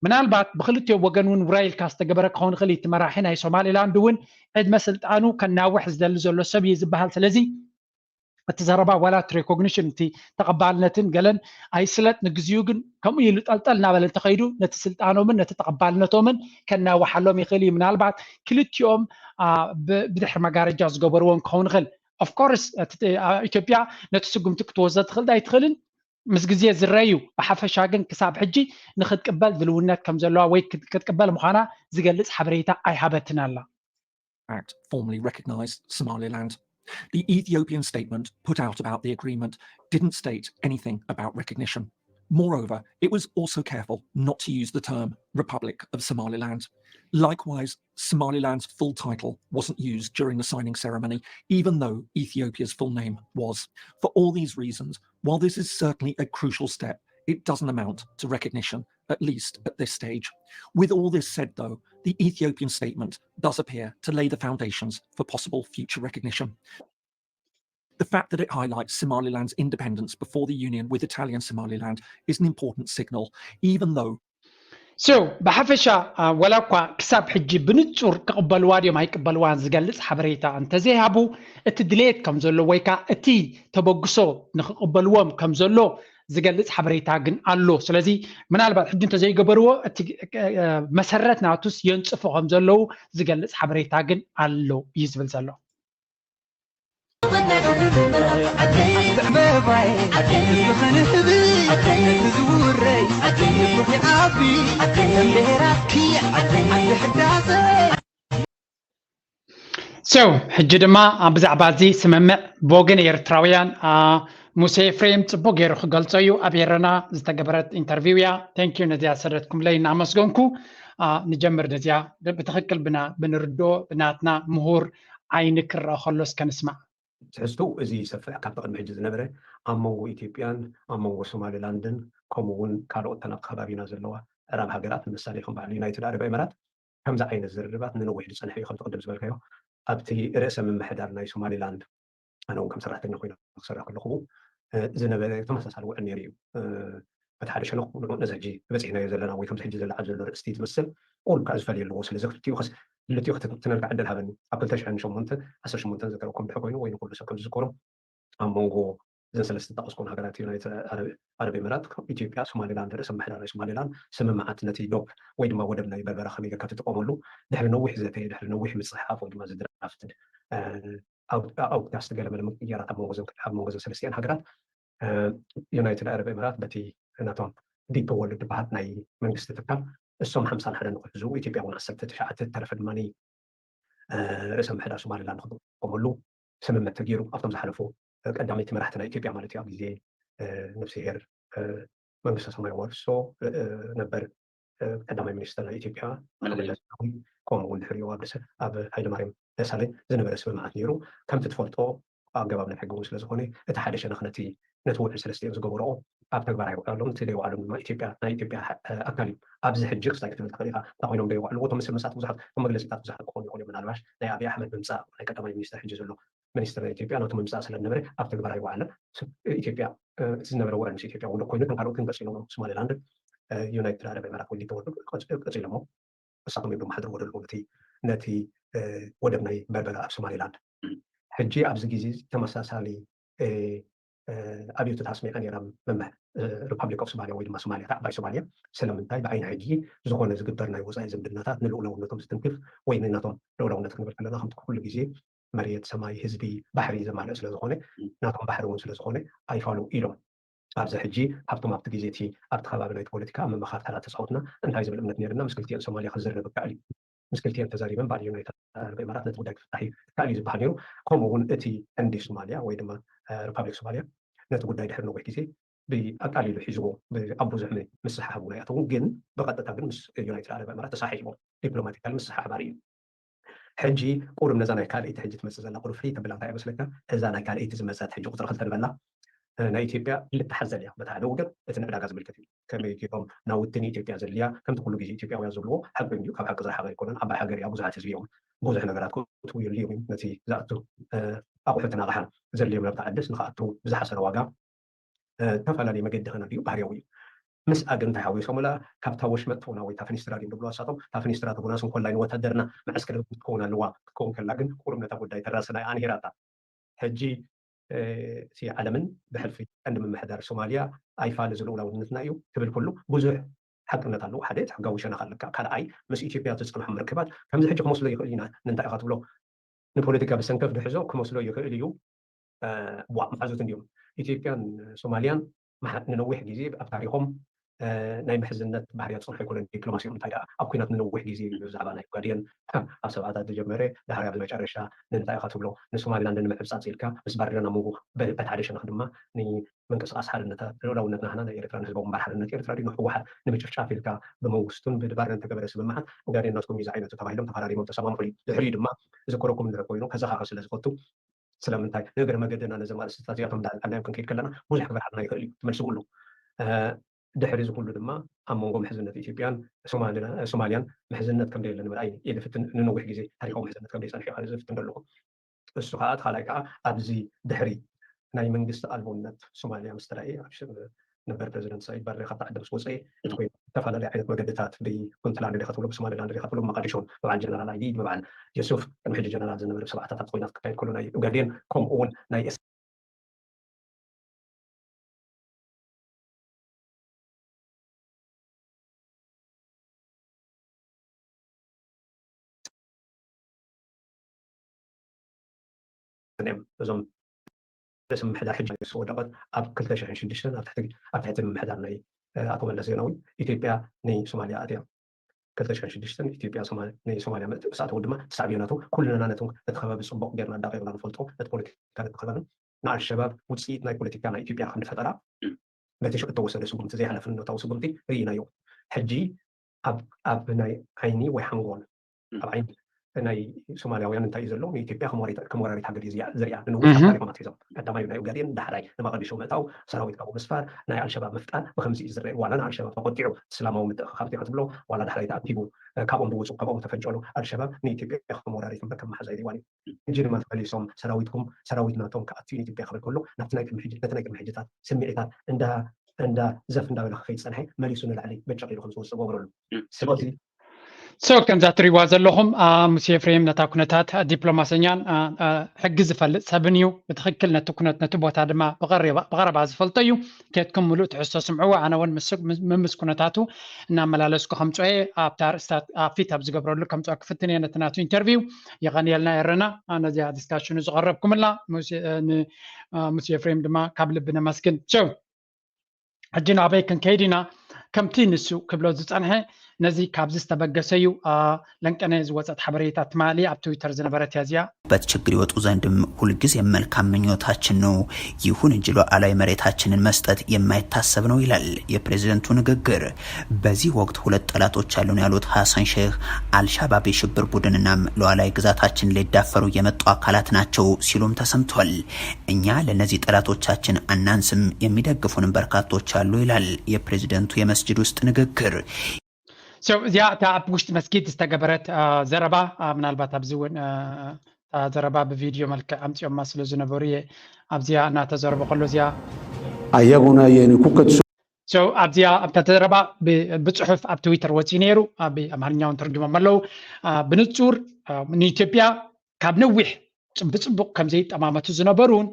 ምናልባት ብክልቲኦም ወገን እውን ውራይ ኢልካ ዝተገበረ ክኸውን ይኽእል እዩ። እቲ መራሒ ናይ ሶማሊላንድ እውን ዕድመ ስልጣኑ ከናውሕ ዝደሊ ዘሎ ሰብ እዩ ዝበሃል። ስለዚ እቲ ዘረባ ዋላ እቲ recognition እቲ ተቐባልነትን ገለን ኣይስለጥ ንግዚኡ ግን ከምኡ ኢሉ ጠልጠል እናበለ እንተኸይዱ ነቲ ስልጣኖምን ነቲ ተቐባልነቶምን ከናውሓሎም ይኽእል እዩ። ምናልባት ክልቲኦም ብድሕሪ መጋረጃ ዝገበርዎም ክኸውን ይኽእል። Of course ኢትዮጵያ ነቲ ስጉምቲ ክትወስዶ ትኽእል ኣይትኽእልን ምስ ግዜ ዝረዩ ብሓፈሻ ግን ክሳብ ሕጂ ንክትቅበል ድልውነት ከም ዘለዋ ወይ ክትቅበል ምዃና ዝገልጽ ሓበሬታ ኣይሃበትን ኣላ። Act formally recognized Somaliland. The Ethiopian statement put out about the agreement didn't state anything about recognition. Moreover, it was also careful not to use the term Republic of Somaliland. Likewise, Somaliland's full title wasn't used during the signing ceremony, even though Ethiopia's full name was. For all these reasons, while this is certainly a crucial step, it doesn't amount to recognition, at least at this stage. With all this said, though, the Ethiopian statement does appear to lay the foundations for possible future recognition. The fact that it highlights Somaliland's independence before the union with Italian Somaliland is an important signal, even though So ብሓፈሻ ወላ እኳ ክሳብ ሕጂ ብንጹር ክቕበልዋ ድዮም ኣይቅበልዋን ዝገልጽ ሓበሬታ እንተዘይሃቡ እቲ ድሌት ከም ዘሎ ወይ ከዓ እቲ ተበግሶ ንክቕበልዎም ከም ዘሎ ዝገልጽ ሓበሬታ ግን ኣሎ። ስለዚ ምናልባት ሕጂ እንተዘይገበርዎ እቲ መሰረት ናቱስ የንጽፎ ከም ዘለዉ ዝገልጽ ሓበሬታ ግን ኣሎ እዩ ዝብል ዘሎ። So ሕጂ ድማ ብዛዕባ እዚ ስምምዕ ብወገን ኤርትራውያን ሙሴ ኤፍሬም ጽቡቅ ገይሩ ክገልጾ እዩ። ኣብ ኤረና ዝተገበረት ኢንተርቪው እያ። Thank you ነዚኣ ሰደትኩምለይ እናመስገንኩ ንጀምር። ነዚኣ ብትኽክል ብና ብንርድኦ ብናትና ምሁር ዓይኒ ክረአ ከሎ እስከ ንስማዕ። ትሕዝትኡ እዚ ይሰፍሕ ካብቲ ቅድሚ ሕጂ ዝነበረ ኣብ መንጎ ኢትዮጵያን ኣብ መንጎ ሶማሊላንድን ከምኡ እውን ካልኦት ተን ኣብ ከባቢና ዘለዋ ኣዕራብ ሃገራት ንምሳሌ ከም በዓል ዩናይትድ ዓረብ ኤመራት ከምዚ ዓይነት ዝርርባት ንነዊሕ ዝፀንሐ እዩ። ከምቲ ቅድም ዝበልካዮ ኣብቲ ርእሰ ምምሕዳር ናይ ሶማሊላንድ ኣነ እውን ከም ሰራሕተኛ ኮይነ ክሰርሕ ከለኹ ዝነበረ ተመሳሳሊ ውዕል ነይሩ እዩ። በቲ ሓደ ሸነኽ ንዑ ነዚ ሕጂ በፂሕናዮ ዘለና ወይ ከምዚ ሕጂ ዝለዓል ዘሎ ርእስቲ ዝመስል ቁል ከዓ ዝፈልየ ኣለዎ። ስለዚ ክልቲኡ ክልቲኡ ክትንተነልካ ዕድል ሃበኒ። ኣብ ክልተ ሽሕን ሸሞንተን ዓሰርተ ሸሞንተን ዝዘከርኩም ድሕር ኮይኑ ወይ ንኩሉ ሰብ ከም ዝዝከሮ ኣብ መንጎ እዘን ሰለስተ ዝጠቀስኩን ሃገራት ዩናይትድ ዓረብ ኤምራት ኢትዮጵያ ሶማሊላንድ ርእሰ ምሕዳር ናይ ሶማሊላንድ ስምምዓት ነቲ ዶብ ወይ ድማ ወደብ ናይ በርበራ ከመይ ጌርካ ትጥቀመሉ ድሕሪ ነዊሕ ዘተ ድሕሪ ነዊሕ ምፅሕሓፍ ወይ ድማ ዝድራፍት ኣውዳስ ገለ መለ ምቅያራት ኣብ መንጎ ዘን ሰለስቲኣን ሃገራት ዩናይትድ ዓረብ ኤምራት በቲ ናቶም ዲፕ ወርልድ ዝበሃል ናይ መንግስቲ ትካል እሶም ሓምሳን ሓደን ንክሕዝኡ ኢትዮጵያ እውን ዓሰርተ ትሽዓተ ተረፈ ድማ ርእሰ ምሕዳር ሶማሊላንድ ክጥቀመሉ ስምምዕ ተገይሩ ኣብቶም ዝሓለፉ ቀዳመይቲ መራሕቲ ናይ ኢትዮጵያ ማለት እዩ ኣብ ግዜ ነብስሄር መንግስተ ሰማይ ዋርሶ ነበር ቀዳማይ ሚኒስትር ናይ ኢትዮጵያ መለስ ዜናዊ ከምኡ እውን ድሕሪኡ ኣብ ደሰ ኣብ ሃይለማርያም ደሳለኝ ዝነበረ ስምምዓት ነይሩ። ከምቲ ትፈልጦ ኣገባብ ናይ ሕጊ እውን ስለዝኾነ እቲ ሓደ ሸነኽ ነቲ ነቲ ውዕል ሰለስቲኦም ዝገበርኦ ኣብ ተግባር ኣይውዕለሎም። እቲ ዘይውዕሎም ድማ ኢትዮጵያ ናይ ኢትዮጵያ ኣካል እዩ። ኣብዚ ሕጂ ክስታይ ክትብል ትኽእል ኢኻ እንታይ ኮይኖም ዶ ይውዕልዎ እቶም ምስል መሳት ብዙሓት እቶም መግለፂታት ብዙሓት ክኾኑ ይኽእሉ እዮም። ምናልባሽ ናይ ኣብይ ኣሕመድ ምምፃእ ናይ ቀዳማይ ሚኒስትር ሕጂ ዘሎ ሚኒስትር ናይ ኢትዮጵያ ናቱ ምምፃእ ስለ ዝነበረ ኣብ ተግባር ኣይወዓለን። ኢትዮጵያ እቲ ዝነበረ ውዕል ምስ ኢትዮጵያ ውዕል ኮይኑ እቶም ካልኦት ክንቀፅሎም ሶማሌላንድ ዩናይትድ ዓረብ ኤማራት ወሊድ ተወልዶ ቀፂሎሞ። እሳቶም እዮም ድማ ሕድርዎ ደለዉ ነቲ ነቲ ወደብ ናይ በርበራ ኣብ ሶማሌላንድ። ሕጂ ኣብዚ ግዜ ተመሳሳሊ ኣብዮትታት ኣስሚዓ ነይራ መመ ሪፓብሊክ ኦፍ ሶማሊያ ወይ ድማ ሶማሊያ ዓባይ ሶማሊያ። ስለምንታይ ብዓይኒ ሕጂ ዝኾነ ዝግበር ናይ ወፃኢ ዝምድናታት ንልኡላውነቶም ዝትንክፍ ወይ ንናቶም ልኡላውነት ክንብል ከለና ከምቲ ኩሉ ግዜ መሬት ሰማይ ህዝቢ ባሕሪ ዘማልእ ስለዝኾነ ናቶም ባሕሪ እውን ስለዝኾነ ኣይፋሉ ኢሎም። ኣብዚ ሕጂ ካብቶም ኣብቲ ግዜ እቲ ኣብቲ ከባቢ ናይቲ ፖለቲካ ኣብ ምምኻር ተራ ተፃወትና እንታይ ዝብል እምነት ነይርና ምስ ክልቲኤን ሶማሊያ ክዝረብ ይከኣል እዩ። ምስ ክልቲኤን ተዛሪበን በዓል ዩናይትድ ዓረብ ኤማራት ነቲ ጉዳይ ክፍታሕ እዩ ይከኣል እዩ ዝበሃል ነይሩ። ከምኡ እውን እቲ ኤንዲ ሶማሊያ ወይ ድማ ሪፓብሊክ ሶማሊያ ነቲ ጉዳይ ድሕሪ ነዊሕ ግዜ ብኣቃሊሉ ሒዝዎ ኣብ ብዙሕ ምስሓሓብ እውን ኣይኣተውን፣ ግን ብቐጥታ ግን ምስ ዩናይትድ ዓረብ ኤማራት ተሳሒቦም ዲፕሎማቲካል ምስሓሓብ ኣርእዩ። ሕጂ ቁሩብ ነዛ ናይ ካልኣይቲ ሕጂ ትመፅእ ዘላ ቁሩብ ፍልይ ተብላ እንታይ እያ መስለካ? እዛ ናይ ካልኣይቲ ዝመፀት ሕጂ ቁፅሪ ክልተ ንበላ ናይ ኢትዮጵያ ክልተ ሓዘል እያ። በቲ ሓደ ወገን እቲ ንዕዳጋ ዝምልከት እዩ። ከመይ ገይሮም ናውቲ ንኢትዮጵያ ዘድልያ ከምቲ ኩሉ ግዜ ኢትዮጵያውያን ዝብልዎ ሓቂ እዩ። ካብ ሓቂ ዝረሓቐ ኣይኮነን። ዓባይ ሃገር እያ፣ ብዙሓት ህዝቢ እዮም፣ ብዙሕ ነገራት ክእትዉ የድልዮም እዮም። ነቲ ዝኣቱ ኣቑሑትን ኣቕሓን ዘድልዮም ናብቲ ዓድስ ንክኣትዉ ብዝሓሰረ ዋጋ ዝተፈላለዩ መገዲ ከነድልዩ ባህርያዊ እዩ። ምስኣ ግን እንታይ ሓዊሶምላ ካብታ ወሽመጥ ትኾና ወይ እታ ፍኒስትራ ድዮም ዝብልዋ ንሳቶም፣ እታ ፍኒስትራ ትኹና ስንኮላይ ንወታደርና መዐስከር ክትከውን ኣለዋ። ክትከውን ከላ ግን ቁሩብ ነታ ጉዳይ ተራስና እያ ኣንሂራታ። ሕጂ እቲ ዓለምን ብሕልፊ ቀንዲ ምምሕዳር ሶማልያ ኣይፋል እዚ ልኡላውነትና እዩ ክብል ከሎ ብዙሕ ሓቅነት ኣለዎ። ሓደ እቲ ሕጋዊ ሸነኽ ኣለካ፣ ካልኣይ ምስ ኢትዮጵያ ዝፀንሖም ርክባት ከምዚ ሕጂ ክመስሎ ይኽእል ኢና። ንምንታይ ኢኻ ትብሎ? ንፖለቲካ ብሰንከፍ ድሕዞ ክመስሎ ይኽእል እዩ። ዋ መሓዙት እንዲዮም ኢትዮጵያን ሶማልያን ንነዊሕ ግዜ ኣብ ታሪኾም ናይ ምሕዝነት ባህርያት ዝፀንሑ ኣይኮነን። ዲፕሎማሲኦም እንታይ ደኣ ኣብ ኩናት ንነዊሕ ግዜ እዩ። ብዛዕባ ናይ ኦጋዴን ኣብ ሰብዓታት ዝጀመረ ዳሕሪ ኣብ መጨረሻ ንምንታይ ኢኻ ትብሎ ንሶማሊላንድ ንምዕብፃፅ ኢልካ ምስ ባድረን ኣብ መንጎ በቲ ሓደ ሸነኽ ድማ ምንቅስቃስ ሓርነታት ልኡላውነት ናህና ናይ ኤርትራ ንህዝባዊ ግንባር ሓርነት ኤርትራ ድዩ ንህወሓት ንምጭፍጫፍ ኢልካ ብመንግስቱን ብባድረን ተገበረ ስምምዓት ኦጋዴን ናትኩም እዩ ዝዓይነቱ ተባሂሎም ተፈራሪሞም ተሰማምዑ እዩ። ድሕሪኡ ድማ ዝከረኩም እንድሕር ኮይኑ ከዘኻኸር ስለ ዝፈቱ ስለምንታይ ንእግረ መገድና ነዞም ኣርእስትታት እዚኣቶም እንዳልዓልናዮም ክንከይድ ከለና ብዙሕ ክበርሃልና ይኽእል እዩ ትመልስሉ። ድሕሪ እዚ ኩሉ ድማ ኣብ መንጎ ምሕዝነት ኢትዮጵያን ሶማልያን ምሕዝነት ከም ደየለ ንምርኣይ እየ ዝፍትን። ንነዊሕ ግዜ ታሪካዊ ምሕዝነት ከም ደይፀንሐ እየ ዝፍትን ዘለኹ። እሱ ከዓ እቲ ካልኣይ ከዓ ኣብዚ ድሕሪ ናይ መንግስቲ ኣልቦነት ሶማልያ ምስ ተራእየ ኣብ ሽም ነበር ፕሬዚደንት ሳኢድ ባሬ ካብቲ ዓዲ ምስ ወፀ እቲ ኮይኑ ዝተፈላለዩ ዓይነት መገድታት ብፑንትላንድ ዲኻ ትብሎ ብሶማሊላንድ ዲኻ ትብሎ ብመቃዲሾን ብበዓል ጀነራል ኣይዲድ ብበዓል የሱፍ ቅድሚ ሕጂ ጀነራል ዝነበረ ብሰብዓታት ኩናት ክካየድ ከሎ ናይ ኡጋዴን ከምኡ እውን ናይ እዮም እዞም ርእሰ ምምሕዳር ሕጂ ዝወደቐት ኣብ ክልተ ሽሕን ሽዱሽተን ኣብ ትሕቲ ኣብ ትሕቲ ምምሕዳር ናይ ኣቶ መለስ ዜናዊ ኢትዮጵያ ንሶማልያ ኣትያ። ክልተ ሽሕን ሽዱሽተን ኢትዮጵያ ንሶማልያ ምስ ኣተወ ድማ ሳዕቤናቱ ኩልና ነቲ ነቲ ከባቢ ፅቡቕ ጌርና ኣዳቒቕና ንፈልጦ ነቲ ፖለቲካ ነቲ ከባብን ንኣልሸባብ ውፅኢት ናይ ፖለቲካ ናይ ኢትዮጵያ ክንፈጠራ ነቲ እተወሰደ ስጉምቲ ዘይሓላፍነታዊ ስጉምቲ ርኢናዮ። ሕጂ ኣብ ናይ ዓይኒ ወይ ሓንጎል ኣብ ዓይኒ ናይ ሶማልያውያን እንታይ እዩ ዘሎ ንኢትዮጵያ ከም ወራሪት ሃገር እዩ ዝሪኣ። ንነዊሕ ታሪኾም ኣትሒዞም ቀዳማይ ናይ ኡጋዴን ዳሕራይ ንመቐዲሾ ምእታው ሰራዊት ካብኡ ምስፋር ናይ ኣልሸባብ ምፍጣር ብከምዚ እዩ ዝረአ። ዋላ ንኣልሸባብ ተቆጢዑ እስላማዊ ምትእኽኻብ ትብሎ ዋላ ዳሕራይ ተኣኪቡ ካብኦም ብውፁ ካብኦም ተፈንጨሉ ኣልሸባብ ንኢትዮጵያ ከም ወራሪት እምበር ከም መሓዛ ይሪዋን እዩ። ሕጂ ድማ ተመሊሶም ሰራዊትኩም ሰራዊት ናቶም ክኣትዩ ንኢትዮጵያ ክብል ከሎ ናብቲ ናይ ቅድሚ ሕጂ ነቲ ናይ ቅድሚ ሕጂታት ስምዒታት እንዳ እንዳ ዘፍ እንዳበለ ክኸይድ ዝፀንሐ መሊሱ ንላዕሊ በጨቕ ኢሉ ከም ዝወፅእ ገብረሉ። ስለዚ ሶ ከምዛ ትሪዋ ዘለኹም ሙሴ ኤፍሬም ነታ ኩነታት ዲፕሎማሰኛን ሕጊ ዝፈልጥ ሰብን እዩ። ብትኽክል ነቲ ኩነት ነቲ ቦታ ድማ ብቐረባ ዝፈልጦ እዩ። ኬትኩም ምሉእ ትሕዝቶ ስምዕዎ። ኣነ እውን ምምስ ኩነታቱ እናመላለስኩ ከምፅኦ እየ። ኣብታ ርእስታት ኣብ ፊት ኣብ ዝገብረሉ ከምፅኦ ክፍትን እየ ነቲ ናቱ ኢንተርቪው። የቐንየልና ኤረና ነዚኣ ዲስካሽኑ ዝቐረብኩምላ ሙሴ ኤፍሬም ድማ ካብ ልቢ ነመስግን። ሶ ሕጂ ናበይ ክንከይድ ኢና? ከምቲ ንሱ ክብሎ ዝጸንሐ ነዚ ካብዚ ዝተበገሰ እዩ። ለንቀነ ዝወጸት ሓበሬታ ትማሊ ኣብ ትዊተር ዝነበረት እያ እዚኣ። በት ችግር ይወጡ ዘንድም ሁልጊዜ መልካም ምኞታችን ነው። ይሁን እንጂ ሉዓላዊ መሬታችንን መስጠት የማይታሰብ ነው ይላል የፕሬዝደንቱ ንግግር። በዚህ ወቅት ሁለት ጠላቶች አሉን ያሉት ሐሰን ሼህ አልሻባብ የሽብር ቡድንናም ሉዓላዊ ግዛታችን ሊዳፈሩ የመጡ አካላት ናቸው ሲሉም ተሰምቷል። እኛ ለእነዚህ ጠላቶቻችን አናንስም፣ የሚደግፉንም በርካቶች አሉ ይላል የፕሬዝደንቱ የመስጅድ ውስጥ ንግግር። እዚኣ እታ ኣብ ውሽጢ መስጊድ ዝተገበረት ዘረባ ምናልባት ኣብዚ እውን ዘረባ ብቪድዮ መልክዕ ኣምፅኦማ ስለ ዝነበሩ እየ ኣብዚኣ እናተዘረበ ከሎ እዚኣ Ayaguna yeni kuka ኣብዚኣ ኣብታ ዘረባ ብፅሑፍ ኣብ ትዊተር ወፂኡ ነይሩ። ኣብ ኣምሃርኛ እውን ተርጉሞም ኣለዉ። ብንፁር ንኢትዮጵያ ካብ ነዊሕ ብፅቡቅ ከም ዘይጠማመቱ ዝነበሩን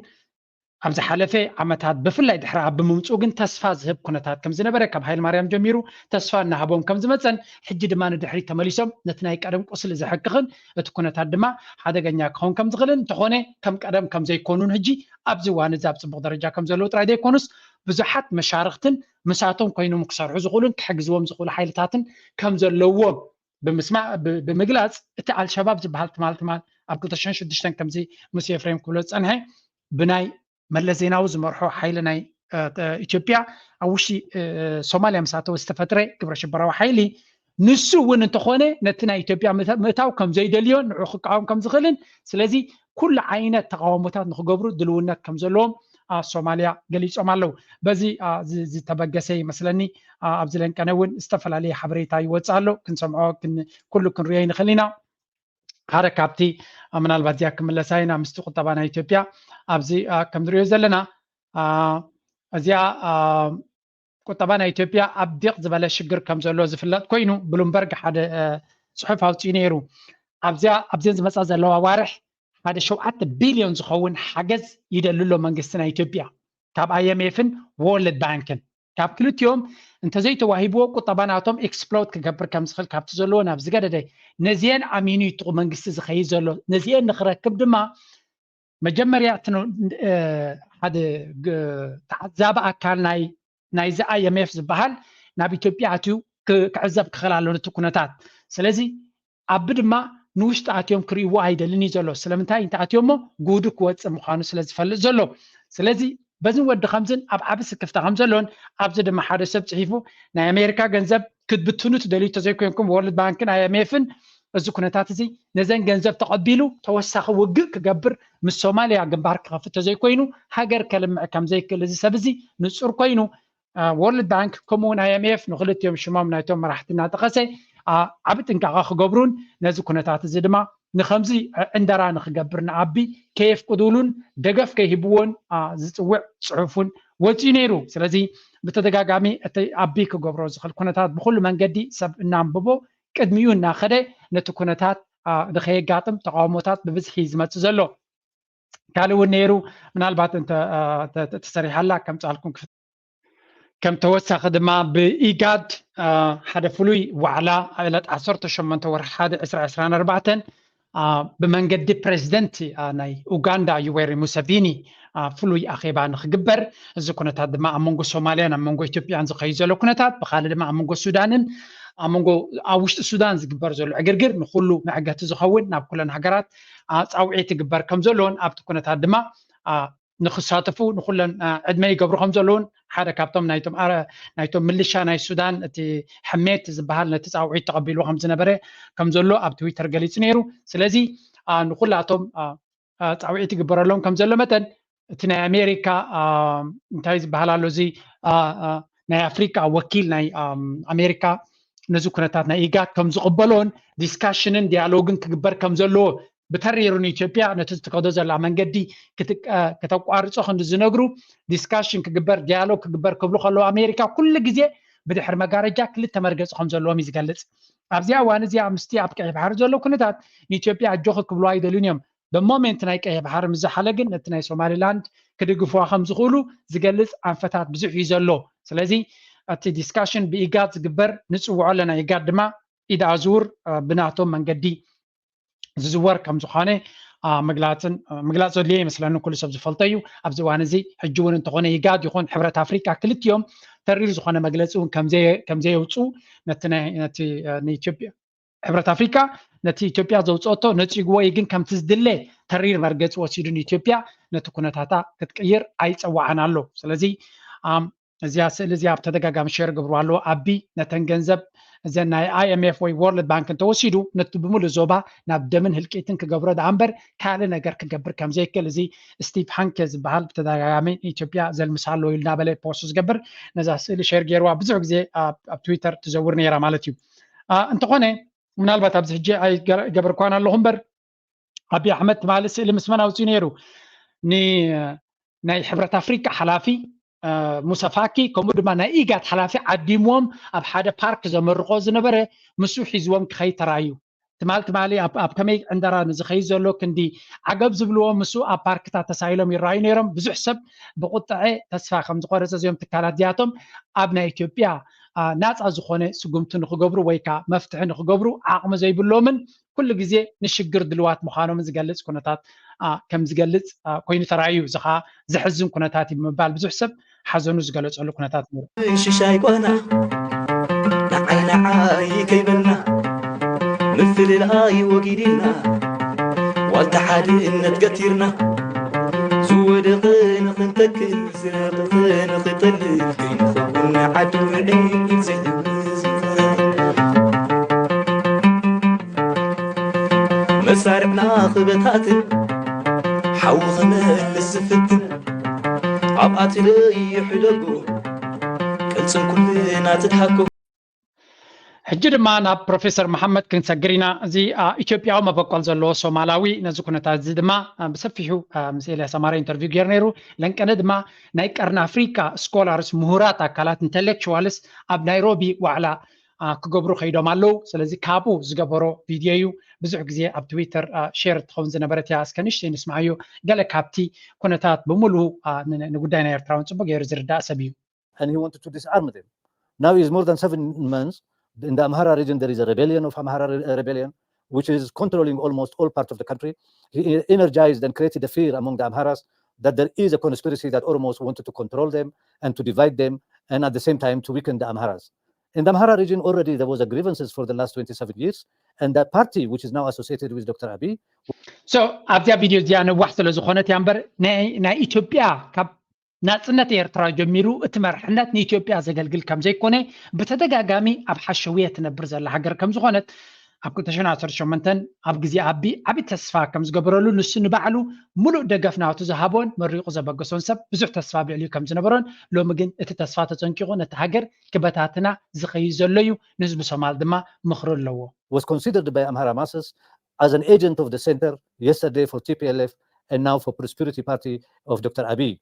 ኣብ ዝሓለፈ ዓመታት ብፍላይ ድሕሪ ኣብ ብምምፅኡ ግን ተስፋ ዝህብ ኩነታት ከም ዝነበረ ካብ ሃይለ ማርያም ጀሚሩ ተስፋ እናሃቦም ከም ዝመፀን ሕጂ ድማ ንድሕሪ ተመሊሶም ነቲ ናይ ቀደም ቁስሊ ዘሕክኽን እቲ ኩነታት ድማ ሓደገኛ ክኸውን ከም ዝኽእልን እንተኾነ ከም ቀደም ከም ዘይኮኑን ሕጂ ኣብዚ እዋን እዚ ኣብ ፅቡቅ ደረጃ ከም ዘለዉ ጥራይ ዘይኮኑስ ብዙሓት መሻርክትን ምሳቶም ኮይኖም ክሰርሑ ዝኽእሉን ክሕግዝዎም ዝኽእሉ ሓይልታትን ከም ዘለዎም ብምስማዕ ብምግላፅ እቲ ኣልሸባብ ዝበሃል ትማል ትማል ኣብ ክልተ ሽሕን ሽዱሽተን ከምዚ ሙሴ ኤፍሬም ክብሎ ዝፀንሐ ብናይ መለስ ዜናዊ ዝመርሖ ሓይሊ ናይ ኢትዮጵያ ኣብ ውሽጢ ሶማልያ ምስ ኣተወ ዝተፈጥረ ግብረ ሽበራዊ ሓይሊ ንሱ እውን እንተኾነ ነቲ ናይ ኢትዮጵያ ምእታው ከም ዘይደልዮን ንዑ ክቃወም ከም ዝኽእልን ስለዚ ኩሉ ዓይነት ተቃውሞታት ንክገብሩ ድልውነት ከም ዘለዎም ኣብ ሶማልያ ገሊፆም ኣለዉ። በዚ ዝተበገሰ ይመስለኒ ኣብዚ ለንቀነ እውን ዝተፈላለየ ሓበሬታ ይወፅእ ኣሎ ክንሰምዖ ኩሉ ክንሪኦ ይንኽእል ኢና። ሓደ ካብቲ ምናልባት እዚኣ ክምለሳ ኢና ምስቲ ቁጠባ ናይ ኢትዮጵያ ኣብዚ ከም ንሪኦ ዘለና እዚኣ ቁጠባ ናይ ኢትዮጵያ ኣብ ዲቕ ዝበለ ሽግር ከም ዘሎ ዝፍለጥ ኮይኑ ብሉምበርግ ሓደ ፅሑፍ ኣውፅኡ ነይሩ። ኣብዚኣ ኣብዘን ዝመፃ ዘለዋ ኣዋርሕ ሓደ ሸውዓተ ቢልዮን ዝኸውን ሓገዝ ይደሊ ኣሎ መንግስቲ ናይ ኢትዮጵያ ካብ ኣይኤምኤፍን ወርልድ ባንክን ካብ ክልቲኦም እንተዘይተዋሂብዎ ቁጠባ ናቶም ኤክስፕሎድ ክገብር ከም ዝኽእል ካብቲ ዘለዎ ናብ ዝገደደ ነዚአን ኣሚኑ ይትቑ መንግስቲ ዝኸይድ ዘሎ ነዚአን ንክረክብ ድማ መጀመርያ ሓደ ተዓዛቢ ኣካል ናይ ናይዚ ኣይኤምኤፍ ዝበሃል ናብ ኢትዮጵያ ኣትዩ ክዕዘብ ክኽእል ኣሎ ነቲ ኩነታት ስለዚ ኣቢ ድማ ንውሽጢ ኣትዮም ክርእይዎ ኣይደልን እዩ ዘሎ ስለምንታይ እንተኣትዮሞ ጉዱ ክወፅእ ምዃኑ ስለ ዝፈልጥ ዘሎ ስለዚ በዝን ወዲ ከምዝን ኣብ ዓቢ ስክፍታ ከም ዘሎን ኣብዚ ድማ ሓደ ሰብ ፅሒፉ ናይ ኣሜሪካ ገንዘብ ክትብትኑ ትደልዩ ተዘይኮይንኩም ወርልድ ባንክን ኣይኤምኤፍን እዚ ኩነታት እዚ ነዘን ገንዘብ ተቐቢሉ ተወሳኺ ውግእ ክገብር ምስ ሶማልያ ግንባር ክኸፍት ተዘይኮይኑ ሃገር ከልምዕ ከም ዘይክእል እዚ ሰብ እዚ ንፁር ኮይኑ ወርልድ ባንክ ከምኡ እውን ኣይኤምኤፍ ንክልቲኦም ሽሞም ናይቶም መራሕቲ እናጠቐሰ ዓቢ ጥንቃቐ ክገብሩን ነዚ ኩነታት እዚ ድማ ንከምዚ ዕንደራ ንክገብር ንኣቢ ከየፍቅዱሉን ደገፍ ከይህብዎን ዝፅውዕ ፅሑፍ እውን ወፂኡ ነይሩ። ስለዚ ብተደጋጋሚ እቲ ኣቢ ክገብሮ ዝኽእል ኩነታት ብኩሉ መንገዲ ሰብ እናንብቦ ቅድሚኡ እናኸደ ነቲ ኩነታት ንከየጋጥም ተቃውሞታት ብብዝሒ ዝመፅእ ዘሎ ካልእ እውን ነይሩ ምናልባት ተሰሪሓላ ከምፅኣልኩም ከም ተወሳኺ ድማ ብኢጋድ ሓደ ፍሉይ ዋዕላ ዕለት ዓሰርተ ሸሞንተ ወርሒ ሓደ ዕስራ ዕስራን ኣርባዕተን ብመንገዲ ፕሬዚደንት ናይ ኡጋንዳ ዩዌሪ ሙሰቪኒ ፍሉይ ኣኼባ ንክግበር እዚ ኩነታት ድማ ኣብ መንጎ ሶማልያን ኣብ መንጎ ኢትዮጵያን ዝኸዩ ዘሎ ኩነታት ብካልእ ድማ ኣብ መንጎ ሱዳንን ኣብ መንጎ ኣብ ውሽጢ ሱዳን ዝግበር ዘሎ ዕግርግር ንኩሉ መዕገቲ ዝኸውን ናብ ኩለን ሃገራት ፃውዒት ይግበር ከም ዘለዎን ኣብቲ ኩነታት ድማ ንክሳተፉ ንኩለን ዕድመ ይገብሩ ከም ዘለውን ሓደ ካብቶም ናይቶም ናይቶም ምልሻ ናይ ሱዳን እቲ ሕሜት ዝበሃል ነቲ ፃውዒት ተቐቢልዎ ከም ዝነበረ ከም ዘሎ ኣብ ትዊተር ገሊፁ ነይሩ። ስለዚ ንኩላቶም ፃውዒት ይግበረሎም ከም ዘሎ መጠን እቲ ናይ ኣሜሪካ እንታይ ዝበሃል ኣሎ እዚ ናይ ኣፍሪካ ወኪል ናይ ኣሜሪካ ነዚ ኩነታት ናይ ኢጋድ ከም ዝቕበሎን ዲስካሽንን ዲያሎግን ክግበር ከም ዘለዎ ብተሪሩ ንኢትዮጵያ ነቲ ዝትከዶ ዘላ መንገዲ ከተቋርጾ ክንዲ ዝነግሩ ዲስካሽን ክግበር ዲያሎግ ክግበር ክብሉ ከለዉ ኣሜሪካ ኩሉ ግዜ ብድሕሪ መጋረጃ ክልተ መርገፂ ከም ዘለዎም እዩ ዝገልፅ። ኣብዚኣ እዋን እዚኣ ምስቲ ኣብ ቀይሕ ባሕሪ ዘሎ ኩነታት ንኢትዮጵያ ኣጆኺ ክብሉ ኣይደልዩን እዮም። በሞሜንት ናይ ቀይሕ ባሕሪ ምስ ዝሓለ ግን ነቲ ናይ ሶማሊላንድ ክድግፍዋ ከም ዝኽእሉ ዝገልፅ ኣንፈታት ብዙሕ እዩ ዘሎ። ስለዚ እቲ ዲስካሽን ብኢጋድ ዝግበር ንፅውዖ ኣለና። ኢጋድ ድማ ኢድ ኣዙር ብናቶም መንገዲ ዝዝወር ከም ዝኾነ ምግላፅን ምግላፅ ዘድልዮ ይመስለኒ ኩሉ ሰብ ዝፈልጦ እዩ። ኣብዚ እዋን እዚ ሕጂ እውን እንተኾነ ኢጋድ ይኹን ሕብረት ኣፍሪቃ ክልቲኦም ተሪር ዝኾነ መግለፂ እውን ከም ዘየውፅኡ ነቲ ንኢትዮጵያ ሕብረት ኣፍሪቃ ነቲ ኢትዮጵያ ዘውፅኦቶ ነፂግዎ እዩ፣ ግን ከምቲ ዝድለ ተሪር መርገፂ ወሲዱ ንኢትዮጵያ ነቲ ኩነታታ ክትቅይር ኣይፀዋዓን ኣሎ። ስለዚ እዚኣ ስእሊ እዚኣ ብተደጋጋሚ ሸር ገብሩ ኣለዎ። ኣቢ ነተን ገንዘብ እዘን ናይ ኣይኤምኤፍ ወይ ወርልድ ባንክ እንተወሲዱ ነቲ ብምሉእ ዞባ ናብ ደምን ህልቂትን ክገብሮ ደኣ እምበር ካልእ ነገር ክገብር ከም ዘይክእል እዚ ስቲቭ ሃንኬ ዝበሃል ብተደጋጋሚ ንኢትዮጵያ ዘልምሳ ኣለዎ ኢሉ እናበለ ፖስት ዝገብር ነዛ ስእሊ ሸር ገይርዋ ብዙሕ ግዜ ኣብ ትዊተር ትዘውር ነይራ ማለት እዩ። እንተኾነ ምናልባት ኣብዚ ሕጂ ኣይገበርኳን ኣለኹ እምበር ኣብይ ኣሕመድ ትማሊ ስእሊ ምስ መን ኣውፅኡ ነይሩ? ንናይ ሕብረት ኣፍሪቃ ሓላፊ ሙሳ ፋኪ፣ ከምኡ ድማ ናይ ኢጋድ ሓላፊ ዓዲምዎም ኣብ ሓደ ፓርክ ዘመርቆ ዝነበረ ምስኡ ሒዝዎም ክኸይድ ተራእዩ። ትማል ትማሊ ኣብ ከመይ ዕንደራ ንዝኸይድ ዘሎ ክንዲ ዓገብ ዝብልዎ ምስኡ ኣብ ፓርክታት ተሳኢሎም ይረኣዩ ነይሮም። ብዙሕ ሰብ ብቁጥዐ ተስፋ ከም ዝቆረፀ እዚኦም ትካላት እዚኣቶም ኣብ ናይ ኢትዮጵያ ናፃ ዝኾነ ስጉምቲ ንክገብሩ ወይ ከዓ መፍትሒ ንክገብሩ ዓቕሚ ዘይብሎምን ኩሉ ግዜ ንሽግር ድልዋት ምዃኖምን ዝገልፅ ኩነታት ከም ዝገልፅ ኮይኑ ተራእዩ። እዚ ከዓ ዘሕዝን ኩነታት እዩ ብምባል ብዙሕ ሰብ ሓዘኑ ዝገለፀሉ ኩነታት ነይሩ። ሽሻይ ጓና ንዓይ ንዓይ ከይበልና ምፍልላይ ወጊድና ዋልታ ሓድነት ገቲርና ዝወደቐ ንኽንተክል ዝረቐቐ ንኽጠልል ከይንኸውን ዓዲ ውዕል ዘይሕግዝ መሳርዕና ክበታትን ሓዊ ክመልስ ዝፍትን ኣብኣ ትለይ ይሕደጎ ቅልጽም ኩልና ትድሃኮ። ሕጂ ድማ ናብ ፕሮፌሰር መሓመድ ክንሰግር ኢና። እዚ ኢትዮጵያዊ መበቆል ዘለዎ ሶማላዊ ነዚ ኩነታት እዚ ድማ ብሰፊሑ ምስ ኤልያስ ኣማረ ኢንተርቪው ገይሩ ነይሩ። ለንቀነ ድማ ናይ ቀርኒ ኣፍሪቃ ስኮላርስ፣ ምሁራት ኣካላት፣ ኢንተሌክቹዋልስ ኣብ ናይሮቢ ዋዕላ ክገብሩ ከይዶም ኣለዉ። ስለዚ ካብኡ ዝገበሮ ቪድዮ እዩ። ብዙሕ ግዜ ኣብ ትዊተር ሼር ትኸውን ዝነበረት እያ። እስከ ንእሽተይ ንስምዓዮ። ገለ ካብቲ ኩነታት ብምሉኡ ንጉዳይ ናይ ኤርትራውን ጽቡቅ ገይሩ ዝርዳእ ሰብ እዩ። And he wanted to disarm them. Now it's more than seven months. In the Amhara region, there is a rebellion of Amhara re- rebellion, which is controlling almost all parts of the country. He energized and created a fear among the Amharas that there is a conspiracy that Oromos wanted to control them and to divide them, and at the same time to weaken the Amharas. In the Amhara region, already there was a grievances for the last twenty-seven years, and that party, which is now associated with Doctor Abiy, so ኣብዚኣ ቪድዮ እዚኣ ነዋሕ ስለ ዝኾነት እያ እምበር ናይ ናይ ኢትዮጵያ ካብ ናጽነት ኤርትራ ጀሚሩ እቲ መርሕነት ንኢትዮጵያ ዘገልግል ከም ዘይኮነ ብተደጋጋሚ ኣብ ሓሸውየ ትነብር ዘላ ሃገር ከም ዝኾነት ኣብ ክልተ ሽሕን ዓሰርተ ሸሞንተን ኣብ ግዜ ኣቢ ዓቢ ተስፋ ከም ዝገበረሉ ንሱ ንባዕሉ ሙሉእ ደገፍ ናቱ ዝሃቦን መሪቑ ዘበገሶን ሰብ ብዙሕ ተስፋ ኣብ ልዕሊኡ ከም ዝነበሮን ሎሚ ግን እቲ ተስፋ ተጸንቂቑ ነቲ ሃገር ክበታትና ዝኸይድ ዘሎ እዩ። ንህዝቢ ሶማል ድማ ምኽሪ ኣለዎ። Was considered by Amhara masses as an agent of the center yesterday for T P L F and now for Prosperity Party of Doctor Abiy.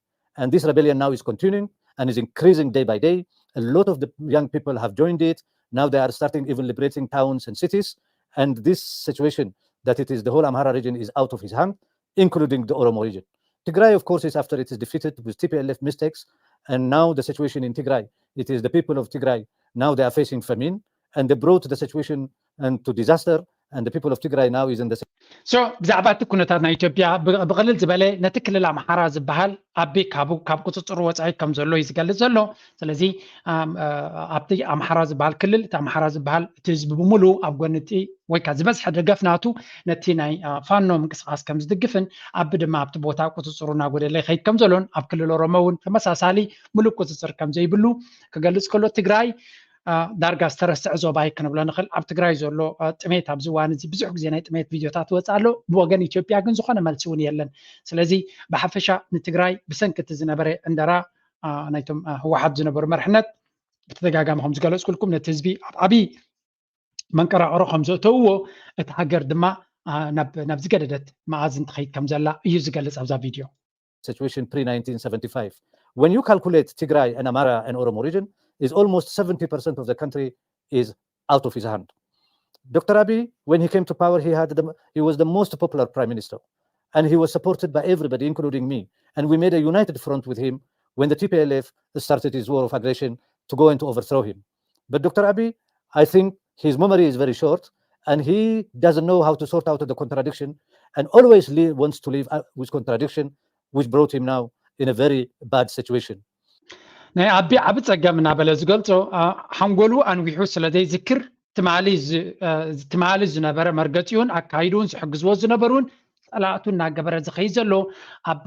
And this rebellion now is continuing and is increasing day by day. A lot of the young people have joined it. Now they are starting even liberating towns and cities. And this situation that it is the whole Amhara region is out of his hand, including the Oromo region. Tigray, of course, is after it is defeated with T P L F mistakes. And now the situation in Tigray, it is the people of Tigray. Now they are facing famine and they brought the situation and to disaster. And the people of Tigray now is in the so ብዛዕባ እቲ ኩነታት ናይ ኢትዮጵያ ብቕልል ዝበለ ነቲ ክልል ኣምሓራ ዝበሃል ኣቢ ካብ ቁፅፅሩ ወፃኢ ከም ዘሎ እዩ ዝገልፅ ዘሎ። ስለዚ ኣብቲ ኣምሓራ ዝበሃል ክልል እቲ ኣምሓራ ዝበሃል እቲ ህዝቢ ብምሉ ኣብ ጎኒ እቲ ወይ ከዓ ዝበዝሐ ደገፍ ናቱ ነቲ ናይ ፋኖ ምንቅስቃስ ከም ዝድግፍን ኣቢ ድማ ኣብቲ ቦታ ቁፅፅሩ እናጎደለ ይኸይድ ከም ዘሎን ኣብ ክልል ኦሮሞ እውን ተመሳሳሊ ሙሉእ ቁፅፅር ከም ዘይብሉ ክገልፅ ከሎ ትግራይ ዳርጋ ዝተረስዐ ዞባ እዩ ክንብሎ ንኽእል። ኣብ ትግራይ ዘሎ ጥሜት ኣብዚ እዋን እዚ ብዙሕ ግዜ ናይ ጥሜት ቪድዮታት ይወፅእ ኣሎ። ብወገን ኢትዮጵያ ግን ዝኾነ መልሲ እውን የለን። ስለዚ ብሓፈሻ ንትግራይ ብሰንኪ እቲ ዝነበረ ዕንደራ ናይቶም ህወሓት ዝነበሩ መርሕነት ብተደጋጋሚ ከም ዝገለፅኩልኩም ነቲ ህዝቢ ኣብ ዓብዪ መንቀራቕሮ ከም ዘእተውዎ እቲ ሃገር ድማ ናብ ዝገደደት መኣዝን ትኸይድ ከም ዘላ እዩ ዝገልፅ ኣብዛ ቪድዮ። Situation pre nineteen seventy-five. When you calculate Tigray and Amara and Oromo region, is almost seventy percent of the country is out of his hand. Doctor Abiy, when he came to power, he had the, he was the most popular prime minister, and he was supported by everybody, including me. And we made a united front with him when the T P L F started his war of aggression to go and to overthrow him. But Doctor Abiy, I think his memory is very short, and he doesn't know how to sort out the contradiction, and always li- wants to live uh, with contradiction, which brought him now in a very bad situation. ናይ ኣቢ ዓቢ ጸገም እናበለ ዝገልጾ ሓንጎሉ ኣንዊሑ ስለ ዘይዝክር ትማሊ ዝነበረ መርገጺኡን ኣካይድኡን ዝሕግዝዎ ዝነበሩን ጸላእቱ እናገበረ ዝኸይድ ዘሎ ኣብ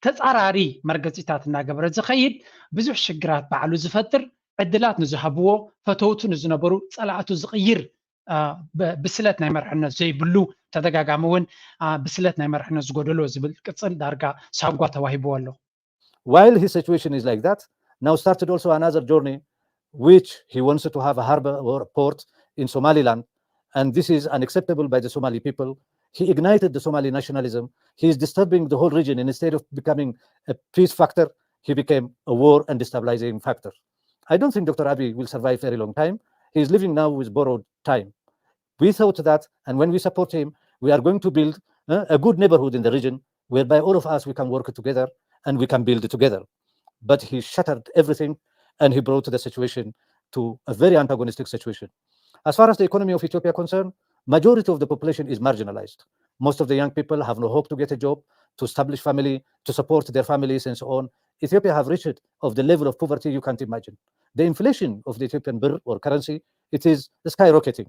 ተጻራሪ መርገጺታት እናገበረ ዝኸይድ ብዙሕ ሽግራት ባዕሉ ዝፈጥር ዕድላት ንዝሃብዎ ፈተውቱ ንዝነበሩ ጸላእቱ ዝቕይር ብስለት ናይ መርሕነት ዘይብሉ ተደጋጋሚ እውን ብስለት ናይ መርሕነት ዝጎደሎ ዝብል ቅጽል ዳርጋ ሳጓ ተዋሂብዎ ኣሎ። While his situation is like that, now started also another journey which he wants to have a harbor or a port in Somaliland, and this is unacceptable by the Somali people. He ignited the Somali nationalism. He is disturbing the whole region. Instead of becoming a peace factor, he became a war and destabilizing factor. I don't think Doctor Abiy will survive very long time. He is living now with borrowed time. We thought that, and when we support him, we are going to build uh, a good neighborhood in the region whereby all of us we can work together and we can build together. But he shattered everything and he brought the situation to a very antagonistic situation. As far as the economy of Ethiopia concerned, majority of the population is marginalized. Most of the young people have no hope to get a job, to establish family, to support their families and so on. Ethiopia have reached of the level of poverty you can't imagine. The inflation of the Ethiopian birr or currency, it is skyrocketing.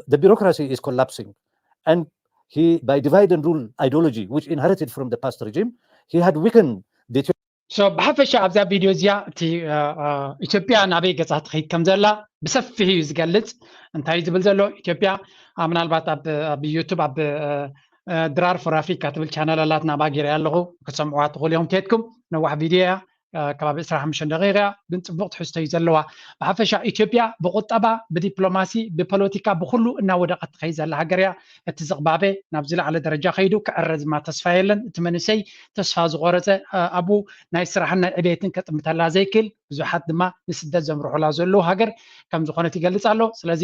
The bureaucracy is collapsing. And he, by divide and rule ideology, which inherited from the past regime, he had weakened the Ethiopian so ብሓፈሻ ኣብዛ ቪድዮ እዚኣ እቲ ኢትዮጵያ ናበይ ገፃ ትኸይድ ከም ዘላ ብሰፊሕ እዩ ዝገልፅ። እንታይ ዝብል ዘሎ ኢትዮጵያ ምናልባት ኣብ ዩቱብ ኣብ ድራር ፎር ኣፍሪካ ትብል ቻነል ኣላትና ባጌር ኣለኹ ክትሰምዕዋ ትኽእሉ እዮም። ከድኩም ነዋሕ ቪድዮ እያ ከባቢ ዕስራን ሓሙሽተን ደቂቃ ግን ፅቡቅ ትሕዝቶ እዩ ዘለዋ። ብሓፈሻ ኢትዮጵያ ብቁጠባ ብዲፕሎማሲ ብፖለቲካ ብኩሉ እናወደቀት ትኸይድ ዘላ ሃገር እያ። እቲ ዝቕባበ ናብ ዝለዓለ ደረጃ ከይዱ ክዕረ ድማ ተስፋ የለን። እቲ መንእሰይ ተስፋ ዝቆረፀ ኣብኡ ናይ ስራሕን ናይ ዕቤትን ከጥምተላ ዘይክእል ብዙሓት ድማ ንስደት ዘምርሑላ ዘለዉ ሃገር ከም ዝኾነት ይገልፅ ኣሎ። ስለዚ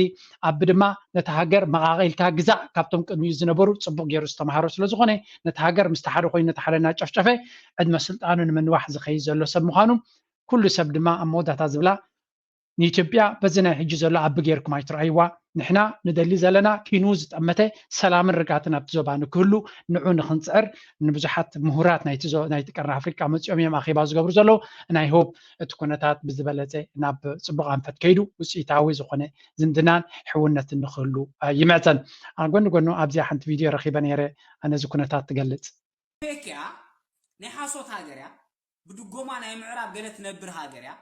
ኣብ ድማ ነታ ሃገር መቓቒልካ ግዛእ ካብቶም ቅድሚኡ ዝነበሩ ፅቡቅ ገይሩ ዝተምሃሮ ስለዝኾነ ነቲ ሃገር ምስቲ ሓደ ኮይኑ ነቲ ሓደ እናጨፍጨፈ ዕድመ ስልጣኑ ንምንዋሕ ዝኸይድ ዘሎ ሰብ ምዃኑ ኩሉ ሰብ ድማ ኣብ መወዳእታ ዝብላ ንኢትዮጵያ በዚ ናይ ሕጂ ዘሎ ኣቢ ጌርኩም ኣይትርኣይዋ። ንሕና ንደሊ ዘለና ኪኑ ዝጠመተ ሰላምን ርግኣትን ኣብቲ ዞባ ንክህሉ ንዑ ንክንፅዕር ንብዙሓት ምሁራት ናይቲ ቀርኒ ኣፍሪቃ መፂኦም እዮም ኣኼባ ዝገብሩ ዘለዉ። ናይ ሆብ እቲ ኩነታት ብዝበለፀ ናብ ፅቡቅ ኣንፈት ከይዱ ውፅኢታዊ ዝኾነ ዝምድናን ሕውነትን ንክህሉ ይምዕፀን። ጎኒ ጎኑ ኣብዚኣ ሓንቲ ቪድዮ ረኪበ ነይረ ነዚ ኩነታት ትገልፅ። ኢትዮጵያ ናይ ሓሶት ሃገር እያ። ብድጎማ ናይ ምዕራብ ገለ ትነብር ሃገር እያ።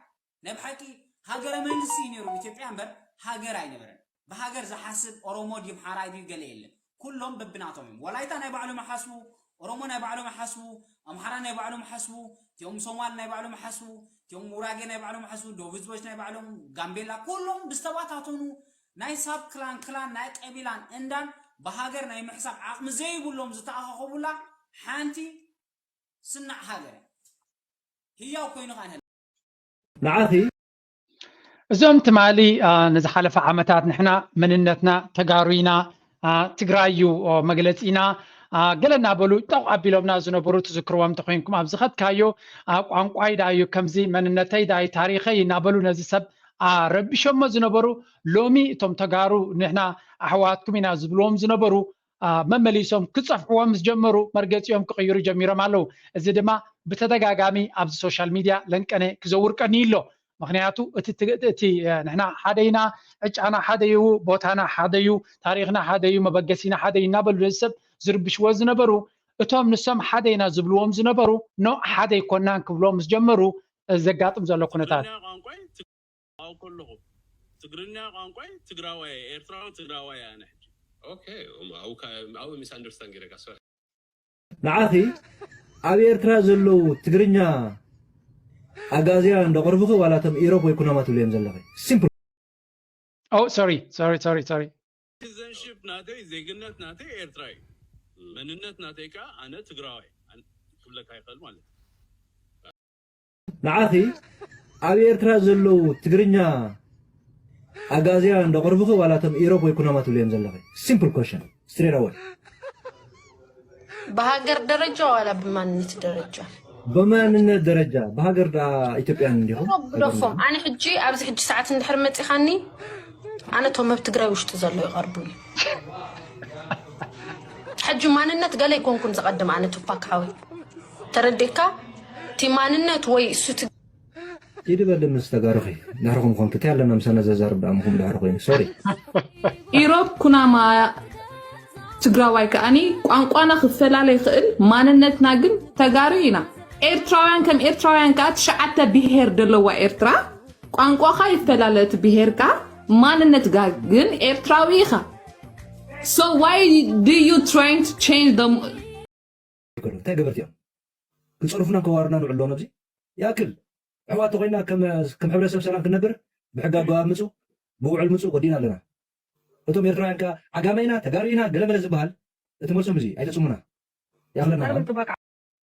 ናይ ብሓቂ ሃገረ መንግስቲ እዩ ነይሩ ኢትዮጵያ እምበር ሃገር ኣይነበረን። ብሃገር ዝሓስብ ኦሮሞ ድዩ ኣምሓራይ ድዩ ገለ የለን። ኩሎም በብናቶም እዮም። ወላይታ ናይ ባዕሎም ይሓስቡ፣ ኦሮሞ ናይ ባዕሎም ይሓስቡ፣ ኣምሓራ ናይ ባዕሎም ይሓስቡ፣ እቲኦም ሶማል ናይ ባዕሎም ይሓስቡ፣ እቲኦም ውራጌ ናይ ባዕሎም ይሓስቡ፣ ደቡብ ህዝቦች ናይ ባዕሎም፣ ጋምቤላ ኩሎም ብዝተባታተኑ ናይ ሳብ ክላን ክላን ናይ ቀቢላን እንዳን ብሃገር ናይ ምሕሳብ ዓቕሚ ዘይብሎም ዝተኣኻኸቡላ ሓንቲ ስናዕ ሃገር ህያው ኮይኑ ከኣ ንህል ንዓኺ እዞም ትማሊ ንዝሓለፈ ዓመታት ንሕና መንነትና ተጋሩ ኢና ትግራይ እዩ መግለፂና ገለ እናበሉ ጠቕ ኣቢሎምና ዝነበሩ ትዝክርዎም እንተኮይንኩም ኣብ ዝኸድካዮ ቋንቋይ ዳ እዩ ከምዚ መንነተይ ዳ ታሪኸይ እናበሉ ነዚ ሰብ ረቢሾሞ ዝነበሩ ሎሚ እቶም ተጋሩ ንሕና ኣሕዋትኩም ኢና ዝብልዎም ዝነበሩ መመሊሶም ክፀፍዕዎም ምስ ጀመሩ መርገፂኦም ክቕይሩ ጀሚሮም ኣለዉ። እዚ ድማ ብተደጋጋሚ ኣብዚ ሶሻል ሚድያ ለንቀነ ክዘውር ቀንዩ ኣሎ። ምክንያቱ እቲ ንሕና ሓደ ኢና፣ ዕጫና ሓደ እዩ፣ ቦታና ሓደ እዩ፣ ታሪክና ሓደ እዩ፣ መበገሲና ሓደ እዩ እናበሉ ነዚ ሰብ ዝርብሽዎ ዝነበሩ እቶም ንሶም ሓደ ኢና ዝብልዎም ዝነበሩ ኖ ሓደ ኣይኮናን ክብሎም ምስ ጀመሩ ዘጋጥም ዘሎ ኩነታት ትግርኛ ቋንቋይ ትግ- ማወቅ ከለኹ ትግርኛ ቋንቋይ ትግራዋይ ኤርትራዊ ትግራዋይ ኣነ ሕጂ Okay, um, how can how misunderstand ጌረካ? Sorry. ንዓኺ ኣብ ኤርትራ ዘለዉ ትግርኛ ኣጋዝያን ዶ ቅርብኺ ዋላ እቶም ኢሮብ ወይ ኩናማ ትብልዮም ዘለኺ? Simple. Oh, sorry, sorry, sorry, sorry. ሲቲዘንሺፕ ናተይ ዜግነት ናተይ ኤርትራ እዩ። መንነት ናተይ ከዓ ኣነ ትግራዋይ ኣን- ክብለካ ይኽእል ማለት እዩ። ንዓኺ ኣብ ኤርትራ ዘለዉ ትግርኛ ኣጋዝያን ዶ ቅርብኺ ዋላ እቶም ኢሮብ ወይ ኩናማ ትብልዮም ዘለኺ? Simple question. Straight away. ብሃገር ደረጃ ዋላ ብማንነት ደረጃ? ብማንነት ደረጃ ብሃገር ደኣ ኢትዮጵያን እንዲኹም? ግደፎም። ኣነ ሕጂ ኣብዚ ሕጂ ሰዓት እንድሕር መፂኻኒ ኣነ እቶም ኣብ ትግራይ ውሽጢ ዘሎ ይቐርቡኒ። ሕጂ ማንነት ገለ ኣይኮንኩን ዝቐድም ኣነ ቱፓክ ሓወይ ተረዲእካ እቲ ማንነት ወይ እሱ ይድበል ምስ ተጋሩኺ ዳሕርኹም ኮንኪ እንታይ ኣለና ምሳና ዘዛርብ ደኣ ምኹም ዳሕሪ ኮይኑ ሶሪ ኢሮብ ኩናማ ትግራዋይ ከኣኒ ቋንቋና ክፈላለ ይኽእል ማንነትና ግን ተጋሩ ኢና ኤርትራውያን ከም ኤርትራውያን ከኣ ትሽዓተ ብሄር ደለዋ ኤርትራ ቋንቋኻ ይፈላለ እቲ ብሄርካ ማንነትካ ግን ኤርትራዊ ኢኻ so why do you trying to change them እንታይ ገበርቲ እዮም ክፀርፉና ከዋርና ንዕሎ ነብዚ ይኣክል ኣሕዋት ተኮይና ከም ሕብረተሰብ ሰላም ክንነብር ብሕጊ ኣገባብ ምፁ ብውዕል ምፁ ወዲና ኣለና እቶም ኤርትራውያን ከዓ ዓጋመ ኢና ተጋሩ ኢና ገለመለ ዝበሃል እቲ መልሶም እዚ ኣይተጽሙና። ይኣኽለና። ኣረ ትባካ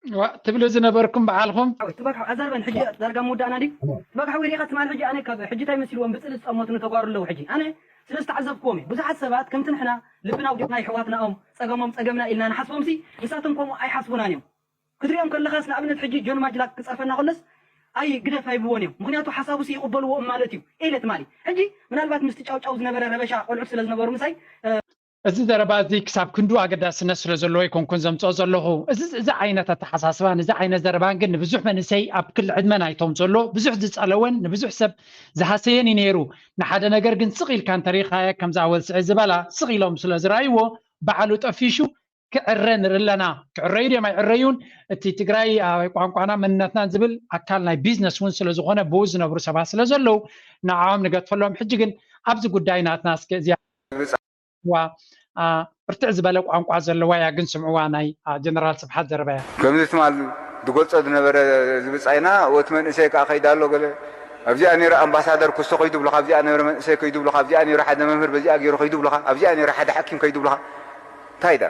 ዋ፣ ትብሉ ዝነበርኩም በዓልኹም። ትባካ ኣዛርበን ሕጂ ዳርጋ ምውዳእና ድዩ? ትባካ ሓወይ ሪኢኻ ትማል ሕጂ ኣነ ካብ ሕጂ እንታይ መሲልዎም ብጽል ዝጠመቱኒ ተጓሩ ኣለዉ። ሕጂ ኣነ ስለ ዝተዓዘብክዎም እዩ። ብዙሓት ሰባት ከምቲ ንሕና ልብና ኣውዲቕና የሕዋትናኦም ጸገሞም ጸገምና ኢልና ንሓስቦምሲ ንሳቶም ከምኡ ኣይሓስቡናን እዮም። ክትሪኦም ከለኻስ ንኣብነት ሕጂ ጆን ማጅላክ ክጸርፈና ከሎስ ኣይ ግደፍ ኣይብዎን እዮም። ምክንያቱ ሓሳቡሲ ይቕበልዎ ማለት እዩ። ኢለ ትማሊ ሕጂ ምናልባት ምስቲ ጫውጫው ዝነበረ ረበሻ ቆልዑት ስለ ዝነበሩ ምሳይ እዚ ዘረባ እዚ ክሳብ ክንዱ ኣገዳስነት ስለ ዘለዎ ኣይኮንኩን ዘምፅኦ ዘለኹ። እዚ እዚ ዓይነት ኣተሓሳስባን እዚ ዓይነት ዘረባን ግን ንብዙሕ መንእሰይ ኣብ ክሊ ዕድመ ናይቶም ዘሎ ብዙሕ ዝፀለወን ንብዙሕ ሰብ ዝሃሰየን እዩ ነይሩ። ንሓደ ነገር ግን ስቕ ኢልካ እንተሪኢኻዮ ከምዛ ኣወል ስዒድ ዝበላ ስቕ ኢሎም ስለ ዝረኣይዎ ባዕሉ ጠፊሹ ክዕረ ንርኢ ኣለና። ክዕረዩ ድዮም ኣይዕረዩን እቲ ትግራይ ቋንቋና መንነትናን ዝብል ኣካል ናይ ቢዝነስ እውን ስለ ዝኾነ ብኡ ዝነብሩ ሰባት ስለ ዘለዉ ንዓኦም ንገድፈሎም። ሕጂ ግን ኣብዚ ጉዳይ ናትና እስከ እዚኣ ዋ ብርትዕ ዝበለ ቋንቋ ዘለዋ እያ ግን ስምዕዋ ናይ ጀነራል ስብሓት ዘረባ እያ። ከምዚ ትማል ዝገልፆ ዝነበረ ዝብፃይና እቲ መንእሰይ ከዓ ከይዳ ኣሎ ገለ ኣብዚኣ ነይሩ ኣምባሳደር ክስቶ ከይዱ ብልካ ኣብዚኣ ነይሩ መንእሰይ ከይዱ ብልካ ኣብዚኣ ነይሩ ሓደ መምህር በዚኣ ገይሩ ከይዱ ብልካ ኣብዚኣ ነይሩ ሓደ ሓኪም ከይዱ ብልካ እንታይ ዳ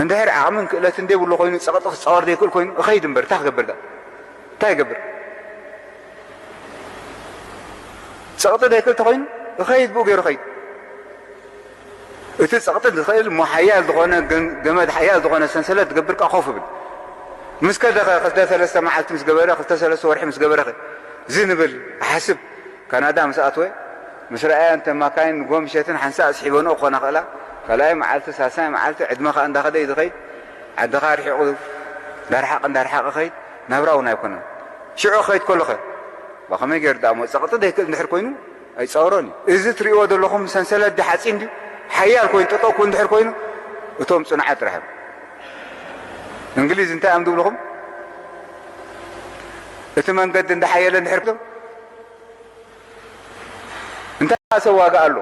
እንድሕር ዓቕምን ክእለትን ዘይብሉ ኮይኑ ፀቕጢ ክፃወር ዘይክእል ኮይኑ እኸይድ እምበር እንታይ ክገብር ዳ እንታይ ይገብር ፀቕጢ ዘይክእል ተኮይኑ እኸይድ ብኡ ገይሩ ኸይድ እቲ ፀቕጢ ዝኽእል እሞ ሓያል ዝኾነ ገመድ ሓያል ዝኾነ ሰንሰለት ዝገብር ከ ኮፍ ብል ምስ ከደ ክልተ ሰለስተ መዓልቲ ምስ ገበረ ክልተ ሰለስተ ወርሒ ምስ ገበረ ዝንብል ሓስብ ካናዳ ምስ ኣትወ ምስ ረኣያ እንተ ማካይን ንጎ ምሸትን ሓንሳእ ስሒበንኦ ክኾና ክእላ ካልኣይ መዓልቲ ሳልሳይ መዓልቲ ዕድመ ከዓ እንዳኸደ እዩ ዝኸይድ ዓድኻ ርሒቑ ዳርሓቕ እንዳርሓቐ ኸይድ ናብራ እውን ኣይኮነን ሽዑ ክኸይድ ከሎ ኸ ብኸመይ ገይሩ ደኣ ሞ ፀቕጢ ዘይክእል እንድሕር ኮይኑ ኣይፃወሮን እዩ። እዚ ትሪእዎ ዘለኹም ሰንሰለት ድዩ ሓፂን ድዩ ሓያል ኮይኑ ጠጠው ክብል እንድሕር ኮይኑ እቶም ፅኑዓት ጥራሕ እዮም። እንግሊዝ እንታይ እዮም ዝብልኹም እቲ መንገዲ እንዳሓየለ እንድሕር እንታይ ኣሰዋጋ ኣሎ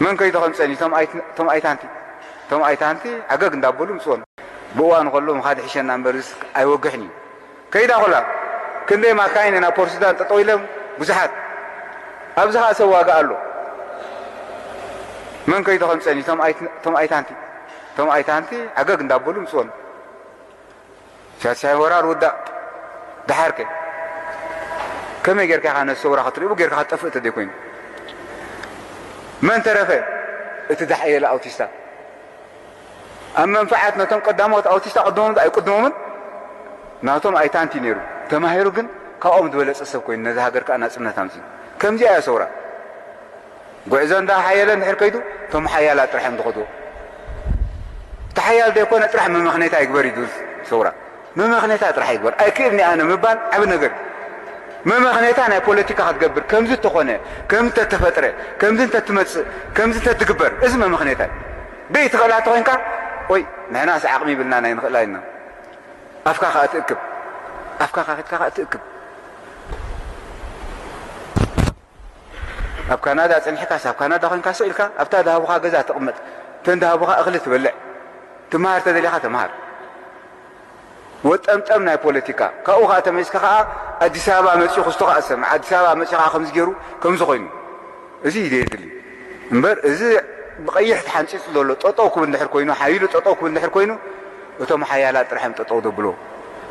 መን ከይተኸምፀኒ ቶም ኣይታንቲ ቶም ኣይታንቲ ዓገግ እንዳበሉ ምፅወን ብእዋኑ ከሎ ምኻድ ሕሸና እምበር ኣይወግሕን እዩ ከይዳ ኩላ ክንደይ ማካይን ናብ ፖርት ሱዳን ጠጠው ኢሎም ብዙሓት ኣብዚ ከዓ ሰብ ዋጋ ኣሎ መን ከይተኸምፀኒ ቶም ኣይታንቲ ቶም ኣይታንቲ ዓገግ እንዳበሉ ምፅወን ሻሻይ ወራር ውዳእ ደሓርከ ከመይ ጌርካ ኢኻ ነቲ ሰውራ ክትሪእቡ ጌርካ ክትጠፍእ ተደይኮይኑ መን ተረፈ እቲ ዝሓየለ ኣውቲስታ ኣብ መንፍዓት ነቶም ቀዳሞት ኣውቲስታ ቅድሞም ኣይቅድሞምን ናቶም ኣይታንቲ ነይሩ ተማሂሩ ግን ካብኦም ዝበለፀ ሰብ ኮይኑ ነዚ ሃገር ከዓ ናፅነት ኣምፅኡ ከምዚኣ እያ ሰውራ ጉዕዞ እንዳ ሓየለ እንድሕር ከይዱ እቶም ሓያላት ጥራሕ እዮም ዝኸድዎ እቲ ሓያል ዘይኮነ ጥራሕ መመኽኔታ ይግበር እዩ ዝብል ሰውራ መመኽኔታ ጥራሕ ይግበር ኣይክእልኒ ኣነ ምባል ዓብ ነገር መመኽኔታ ናይ ፖለቲካ ክትገብር ከምዚ እተኾነ ከምዚ እንተተፈጥረ ከምዚ እንተትመፅእ ከምዚ እንተትግበር እዚ መመኽኔታ እዩ ደይ ትኽእላ ተኾይንካ ወይ ንሕናስ ዓቕሚ ይብልና ናይ ንኽእላ ኢልና ኣፍካ ከዓ ትእክብ ኣፍካ ካኪትካ ከዓ ትእክብ ኣብ ካናዳ ፀኒሕካስ ኣብ ካናዳ ኮይንካ ስቕ ኢልካ ኣብታ ዝሃቡኻ ገዛ ትቕመጥ እተን ዝሃቡኻ እኽሊ ትበልዕ ትመሃር ተደሊኻ ተምሃር ወጠምጠም ናይ ፖለቲካ ካብኡ ከዓ ተመሊስካ ከዓ ኣዲስ ኣበባ መፂኡ ክስቶ ከዓ ዝሰምዕ ኣዲስ ኣበባ መፂኡ ከዓ ከምዚ ገይሩ ከምዚ ኮይኑ እዚ እዩ ዘየድሊ እምበር እዚ ብቐይሕ ተሓንፂፁ ዘሎ ጠጠው ክብል እንድሕር ኮይኑ ሓይሉ ጠጠው ክብል እንድሕር ኮይኑ እቶም ሓያላት ጥራሕ እዮም ጠጠው ዘብልዎ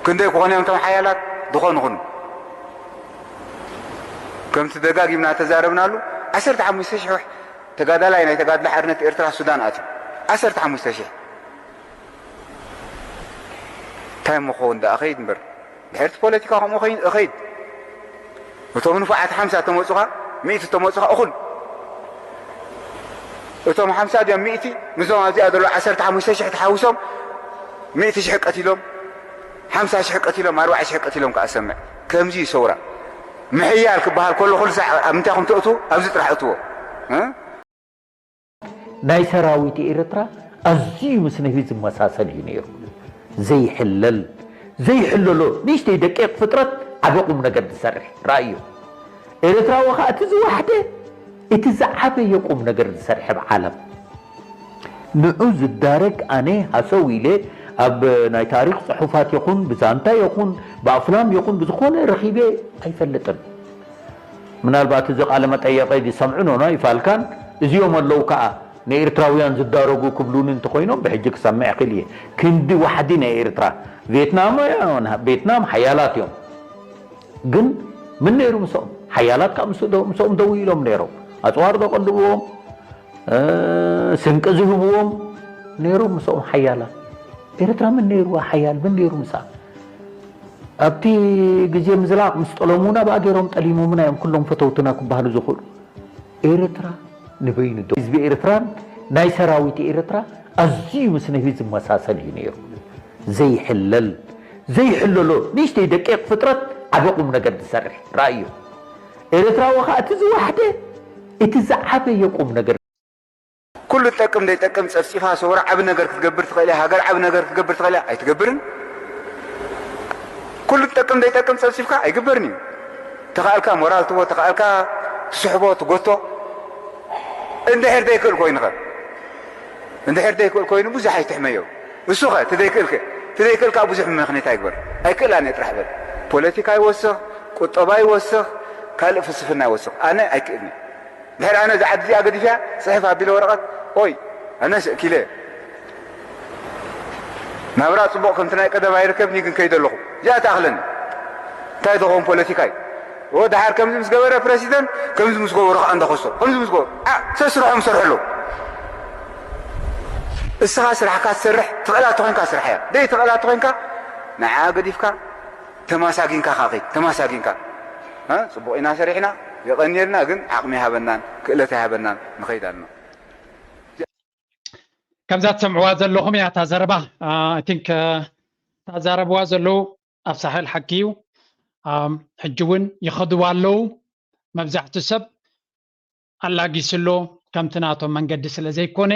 ክንደይ ክኾኑ እዮም እቶም ሓያላት ዝኾኑ ኹኑ ከምቲ ደጋጊምና ተዛረብናሉ ዓሰርተ ሓሙሽተ ሽሕ ተጋዳላይ ናይ ተጋድሎ ሓርነት ኤርትራ ሱዳን ኣትዩ ዓሰርተ ሓሙሽተ ሽሕ እንታይ ምኸውን ደኣ ኸይድ እምበር ድሕርቲ ፖለቲካ ከምኡ ኸይድ እቶም ንፉዓት ሓምሳ ተመፁኻ ሚእቲ ተመፁኻ እኹል እቶም ሓምሳ ድዮም ሚእቲ ምስዞም ኣብዚኣ ዘሎ ዓሰርተ ሓሙሽተ ሽሕ ተሓውሶም ሚእቲ ሽሕ ቀቲሎም ሓምሳ ሽሕ ቀቲሎም ኣርባዓ ሽሕ ቀቲሎም ከዓ ሰምዕ ከምዚ እዩ ሰውራ ምሕያል ክበሃል ከሎ ኩሉ ሳዕ ኣብ ምንታይ ኹም ትእቱ ኣብዚ ጥራሕ እትዎ ናይ ሰራዊት ኤርትራ ኣዝዩ ምስ ንህቢ ዝመሳሰል እዩ ነይሩ። ዘይሕለል፣ ዘይሕለሎ ንእሽተይ ደቂቕ ፍጥረት ዓቢ ቁም ነገር ዝሰርሕ ረኣዮ። ኤርትራዊ ኸኣ እቲ ዝወሓደ፣ እቲ ዝዓበየ ቁም ነገር ዝሰርሕ ኣብ ዓለም። ንዑ ዝዳረግ ኣነ ሃሰው ኢለ ኣብ ናይ ታሪኽ ጽሑፋት ይኹን ብዛንታ ይኹን ብኣፍላም ይኹን ብዝኾነ ረኺበ ኣይፈልጥን። ምናልባት እዚ ቃለ መጠየቐይ ዝሰምዑ ኖኖ ይፋልካን እዚኦም ኣለዉ ከኣ ንኤርትራውያን ዝዳረጉ ክብሉኒ እንተኾይኖም ብሕጂ ክሰምዕ ክእል እየ። ክንዲ ዋሕዲ ናይ ኤርትራ፣ ቬትናም፣ ቬትናም ሓያላት እዮም። ግን ምን ነይሩ ምስኦም? ሓያላት ካብ ምስ-፣ ምስኦም ደው ኢሎም ነይሮም። ኣጽዋር ዘቐልብዎም፣ እ፣ ስንቂ ዝህብዎም ነይሮም ምስኦም ሓያላት። ኤርትራ ምን ነይሩዋ ሓያል? ምን ነይሩ ምሳ? ኣብቲ ግዜ ምዝላቕ ምስ ጠለሙና ብኣ ገይሮም ጠሊሞምና እዮም ኩሎም ፈተውትና ክበሃሉ ዝኽእሉ። ኤርትራ ንበይኑ ደው። ህዝቢ ኤርትራን ናይ ሰራዊት ኤርትራ ኣዝዩ ምስ ነቢ ዝመሳሰል እዩ ነይሩ። ዘይሕለል፣ ዘይሕለሎ ንእሽተይ ደቂቕ ፍጥረት ዓቢ ቁም ነገር ዝሰርሕ ራእዩ። ኤርትራዊ ኸኣ እቲ ዝወሓደ፣ እቲ ዝዓበየ ቁም ነገር። ኩሉ ትጠቅም ዘይጠቅም ጸፍጺፋ ሰውራ ዓቢ ነገር ክትገብር ትኽእል እያ፣ ሃገር ዓቢ ነገር ክትገብር ትኽእል እያ፣ ኣይትገብርን። ኩሉ ትጠቅም ዘይጠቅም ጸፍጺፍካ ኣይግበርን እዩ። ተኻእልካ ሞራል ትቦ፣ ተኻእልካ ትስሕቦ፣ ትጎቶ። እንድሕር ዘይክእል ኮይኑ ኸ? እንድሕር ዘይክእል ኮይኑ ብዙሕ ኣይትሕመዮ። እሱ ኸ እቲ ዘይክእል ከ? እቲ ዘይክእል ከኣ ብዙሕ ምኽንያት ኣይግበር። ኣይክእላን እየ ጥራሕ በል። ፖለቲካ ይወስኽ፣ ቁጠባ ይወስኽ፣ ካልእ ፍልስፍና ይወስኽ። ኣነ ኣይክእልን እየ። ድሕሪ ኣነ እዛ ዓዲ እዚኣ ገዲፍያ ጽሕፍ ኣቢለ ወረቐት፣ ኦይ፣ ኣነ ስእኪለ። ናብራ ጽቡቕ ከምቲ ናይ ቀደም ኣይርከብኒ ግን ከይደ ኣለኹ። እዚኣ ትኣኽለኒ። እንታይ ዝኸውን ፖለቲካ እዩ? ኦ፣ ደሓር ከምዚ ምስ ገበረ ፕረሲደንት፣ ከምዚ ምስ ገበሩ ከኣ እንዳኸሶ፣ ከምዚ ምስ ገበሩ። ኣ፣ ሰስርሖም ሰርሑ ኣለዉ። እስኻ ስራሕካ ትሰርሕ፣ ትኽእላ ተኾይንካ ስራሕ እያ። ደይ ትኽእላ ተኾይንካ፣ ንዓ ገዲፍካ፣ ተማሳጊንካ ከኣ ኸይድ፣ ተማሳጊንካ። እ፣ ጽቡቕ ኢና ሰሪሕና፣ የቐንየልና፣ ግን ዓቕሚ ኣይሃበናን፣ ክእለት ኣይሃበናን፣ ንኸይድ ኣለና። ከምዛ ትሰምዕዋ ዘለኹም እያ እታ ዘረባ። I think እታ ዛረብዋ ዘለዉ ኣብ ሳሕል ሓቂ እዩ። ሕጂ እውን ይኸድዋ ኣለዉ። መብዛሕቱ ሰብ ኣላጊሱ ኣሎ፣ ከምቲ ናቶም መንገዲ ስለ ዘይኮነ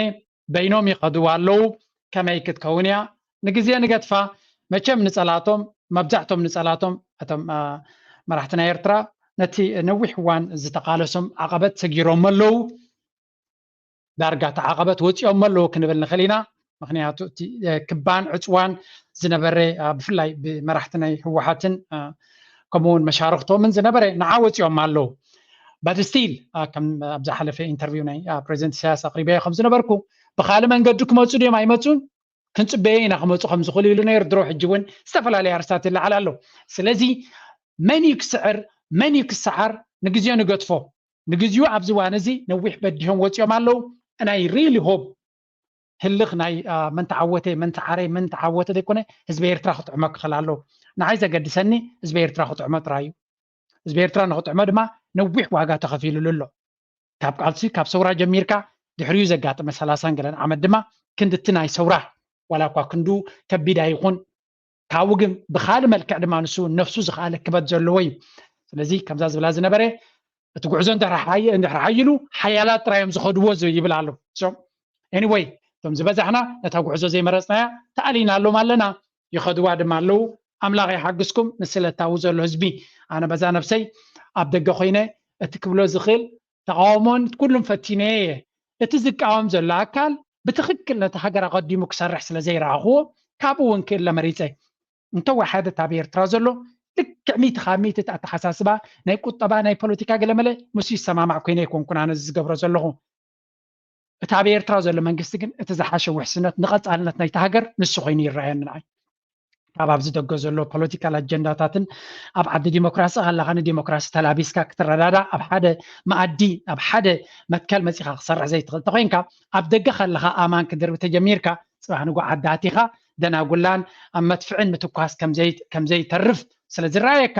በይኖም ይኸድዋ ኣለዉ። ከመይ ክትከውን እያ? ንግዜ ንገድፋ። መቸም ንጸላቶም፣ መብዛሕቶም ንጸላቶም፣ እቶም መራሕቲ ናይ ኤርትራ ነቲ ነዊሕ እዋን ዝተቓለሶም ዓቐበት ሰጊሮም ኣለዉ። ዳርጋ እቲ ዓቐበት ወጺኦም ኣለዉ ክንብል ንኽእል ኢና። ምኽንያቱ እቲ ክባን ዕጽዋን ዝነበረ፣ ብፍላይ ብመራሕቲ ናይ ህወሓትን ከምኡ እውን መሻርኽቶምን ዝነበረ ንዓ ወጺኦም ኣለዉ። But still ከም ኣብ ዝሓለፈ ኢንተርቪው ናይ ፕሬዚደንት ኢሳያስ ኣቕሪበዮ ከም ዝነበርኩ፣ ብኻልእ መንገዲ ክመጹ ድዮም ኣይመጹን? ክንጽበዮ ኢና ክመጹ ከም ዝኽእሉ ኢሉ ነይሩ። ድሮ ሕጂ እውን ዝተፈላለየ ኣርስታት ይለዓል ኣሎ። ስለዚ መን እዩ ክስዕር፣ መን እዩ ክሰዓር ንግዜኡ ንገድፎ። ንግዜኡ ኣብዚ እዋን እዚ ነዊሕ በዲሆም ወጺኦም ኣለዉ። And I really hope ህልኽ ናይ መን ተዓወተ፣ መን ተዓረ፣ መን ተዓወተ ዘይኮነ ህዝቢ ኤርትራ ክጥዕሞ ክኽእል ኣለዎ። ንዓይ ዘገድሰኒ ህዝቢ ኤርትራ ክጥዕሞ ጥራይ እዩ። ህዝቢ ኤርትራ ንኽጥዕሞ ድማ ነዊሕ ዋጋ ተኸፊሉሉ ኣሎ። ካብ ቃልሲ፣ ካብ ሰውራ ጀሚርካ ድሕሪኡ ዘጋጠመ ሰላሳን ገለን ዓመት ድማ ክንድቲ ናይ ሰውራ ዋላ እኳ ክንዱ ከቢድ ኣይኹን ካብኡ ግን ብኻልእ መልክዕ ድማ ንሱ ነፍሱ ዝኸኣለ ክበት ዘለዎ እዩ። ስለዚ ከምዛ ዝብላ ዝነበረ እቲ ጉዕዞ እንድሕር ሓይ-፣ እንድሕር ሓይሉ ሓያላት ጥራይ እዮም ዝኸድዎ ዝ-፣ ይብል ኣሎ። So anyway እቶም ዝበዛሕና ነታ ጉዕዞ ዘይመረጽናያ ተኣሊናሎም ኣለና። ይኸድዋ ድማ ኣለዉ። ኣምላኽ ይሓግዝኩም። ንስለ እታዊ ዘሎ ህዝቢ ኣነ በዛ ነብሰይ ኣብ ደገ ኮይነ እቲ ክብሎ ዝኽእል ተቓውሞን ኩሉም ፈቲነ እየ። እቲ ዝቃወም ዘሎ ኣካል ብትኽክል ነቲ ሃገር ኣቐዲሙ ክሰርሕ ስለ ዘይረኣኽዎ ካብኡ እውን ክእለ መሪጸ። እንተወሓደ እታ ኣብ ኤርትራ ዘሎ ልክዕ ሚእቲ ካብ ሚእቲ እቲ ኣተሓሳስባ ናይ ቁጠባ ናይ ፖለቲካ ገለመለ ምስ ይሰማማዕ ኮይነ ኣይኮንኩን ኣነ እዚ ዝገብሮ ዘለኹ። እቲ ኣብ ኤርትራ ዘሎ መንግስቲ ግን እቲ ዝሓሸ ውሕስነት ንቐጻልነት ናይቲ ሃገር ንሱ ኮይኑ ይረኣየኒ ንዓይ። ካብ ኣብዚ ደገ ዘሎ ፖለቲካል ኣጀንዳታትን ኣብ ዓዲ ዲሞክራሲ ኣለኻ ንዲሞክራሲ ተላቢስካ ክትረዳዳእ ኣብ ሓደ መኣዲ ኣብ ሓደ መትከል መጺኻ ክሰርሕ ዘይትኽእል ተኾይንካ ኣብ ደገ ከለኻ ኣማን ክድርቢ ተጀሚርካ ጽባሕ ንጎ ዓዲ ኣቲኻ ደናጉላን ኣብ መድፍዕን ምትኳስ ከምዘይ-፣ ከምዘይተርፍ ስለ ዝረኣየካ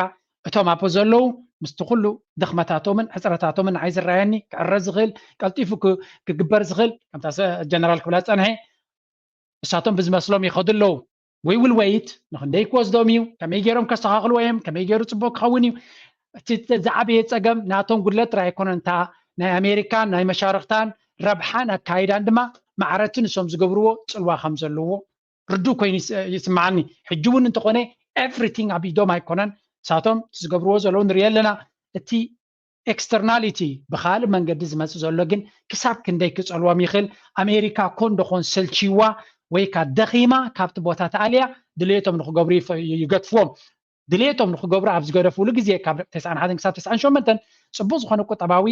እቶም ኣብኡ ዘለዉ ምስቲ ኩሉ ድኽመታቶምን ሕጽረታቶምን ንዓይ ዝረኣየኒ ክዕረ ዝኽእል ቀልጢፉ ክ-፣ ክግበር ዝኽእል ከምታ ሰ-፣ ጀነራል ክብላ ዝጸንሐ እሳቶም ብዝመስሎም ይኸዱ ኣለዉ። We will wait ንክንደይ ክወስዶም እዩ፣ ከመይ ገይሮም ከስተኻኽልዎ እዮም፣ ከመይ ገይሩ ጽቡቕ ክኸውን እዩ። እቲ ዝዓበየ ጸገም ናቶም ጉድለት ጥራይ ኣይኮነን፣ እታ ናይ ኣሜሪካን ናይ መሻርኽታን ረብሓን ኣካይዳን ድማ ማዕረቲ ንሶም ዝገብርዎ ጽልዋ ከም ዘለዎ ርዱእ ኮይኑ ይስ-፣ ይስምዓኒ። ሕጂ እውን እንተኾነ everything ኣብ ኢዶም ኣይኮነን፣ እሳቶም ዝገብርዎ ዘለዉ ንርኢ ኣለና። እቲ ኤክስተርናሊቲ ብኻልእ መንገዲ ዝመጽእ ዘሎ ግን ክሳብ ክንደይ ክጸልዎም ይኽእል? ኣሜሪካ ኮን ዶ ኮን ሰልችዋ ወይ ከኣ ደኺማ ካብቲ ቦታ ተኣልያ ድልየቶም ንኽገብሩ ይፈ-፣ ይገድፍዎም። ድልየቶም ንኽገብሩ ኣብ ዝገደፍሉ ግዜ ካብ ተስዓን ሓደን ክሳብ ተስዓን ሸሞንተን ጽቡቕ ዝኾነ ቁጠባዊ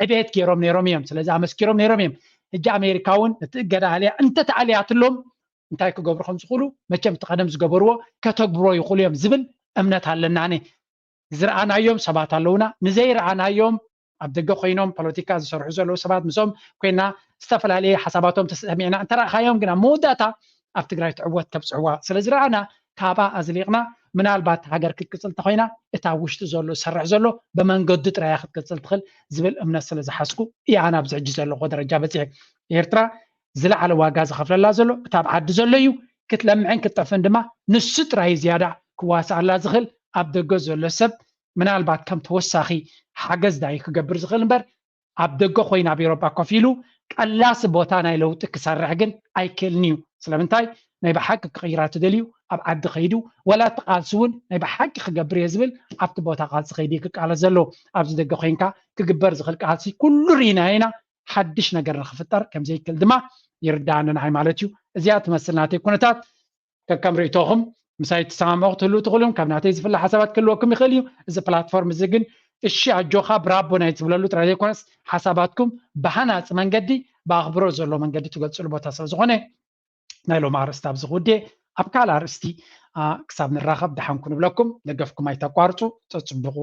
ዕቤት ገይሮም ነይሮም እዮም። ስለዚ ኣመስኪሮም ነይሮም እዮም። ሕጂ ኣሜሪካ እውን እቲ እገዳ ኣልያ እንተተኣልያትሎም እንታይ ክገብሩ ከም ዝኽእሉ መቸም እቲ ቀደም ዝገበርዎ ከተግብሮ ይኽእሉ እዮም ዝብል እምነት ኣለና። ኣነ ዝረኣናዮም ሰባት ኣለውና፣ ንዘይረኣናዮም ኣብ ደገ ኮይኖም ፖለቲካ ዝሰርሑ ዘለዉ ሰባት ምስኦም ኮይና ዝተፈላለየ ሓሳባቶም ተሰሚዕና እንተረእኻዮም ግን ኣብ መወዳእታ ኣብ ትግራይ ትዕወት ከብፅሕዋ ስለ ዝረኣና ካብኣ ኣዝሊቕና ምናልባት ሃገር ክትቅፅል እንተኮይና እታ ውሽጢ ዘሎ ዝሰርሕ ዘሎ ብመንገዱ ጥራያ ክትቅፅል ትኽእል ዝብል እምነት ስለ ዝሓዝኩ እያ ኣነ ኣብዚ ሕጂ ዘለኹ ደረጃ በፂሐ። ኤርትራ ዝለዓለ ዋጋ ዝኸፍለላ ዘሎ እቲ ኣብ ዓዲ ዘሎ እዩ። ክትለምዕን ክትጠፍእን ድማ ንሱ ጥራይ ዝያዳ ክዋስኣላ ዝኽእል ኣብ ደገ ዘሎ ሰብ ምናልባት ከም ተወሳኺ ሓገዝ ዳዩ ክገብር ዝኽእል እምበር ኣብ ደገ ኮይኑ ኣብ ኤሮጳ ኮፍ ኢሉ ቀላሲ ቦታ ናይ ለውጢ ክሰርሕ ግን ኣይክእልን እዩ። ስለምንታይ ናይ ብሓቂ ክቕይራ ትደልዩ ኣብ ዓዲ ከይዱ ወላ እቲ ቃልሲ እውን ናይ ብሓቂ ክገብር እየ ዝብል ኣብቲ ቦታ ቃልሲ ከይዱ ክቃለስ ዘለዎ ኣብዚ ደገ ኮይንካ ክግበር ዝኽእል ቃልሲ ኩሉ ርኢና ኢና። ሓድሽ ነገር ንክፍጠር ከምዘይክእል ድማ ይርዳኣኒ ንዓይ ማለት እዩ። እዚኣ ትመስል ናተይ ኩነታት። ከከም ርእይቶኹም ምሳይ ትሰማምዑ ክትህልው ትኽእሉ እዮም። ካብ ናተይ ዝፍለ ሓሳባት ክህልወኩም ይኽእል እዩ። እዚ ፕላትፎርም እዚ ግን እሺ ኣጆኻ ብራቦ ናይ ትብለሉ ጥራይ ዘይኮነስ ሓሳባትኩም ብሃናፂ መንገዲ ብኣኽብሮት ዘለዎ መንገዲ ትገልፅሉ ቦታ ስለ ዝኾነ ናይ ሎም ኣርእስቲ ኣብዚ ክውድየ ኣብ ካልእ ኣርእስቲ ክሳብ ንራኸብ ደሓንኩ ንብለኩም። ደገፍኩም ኣይተቋርፁ። ተፅብቑ።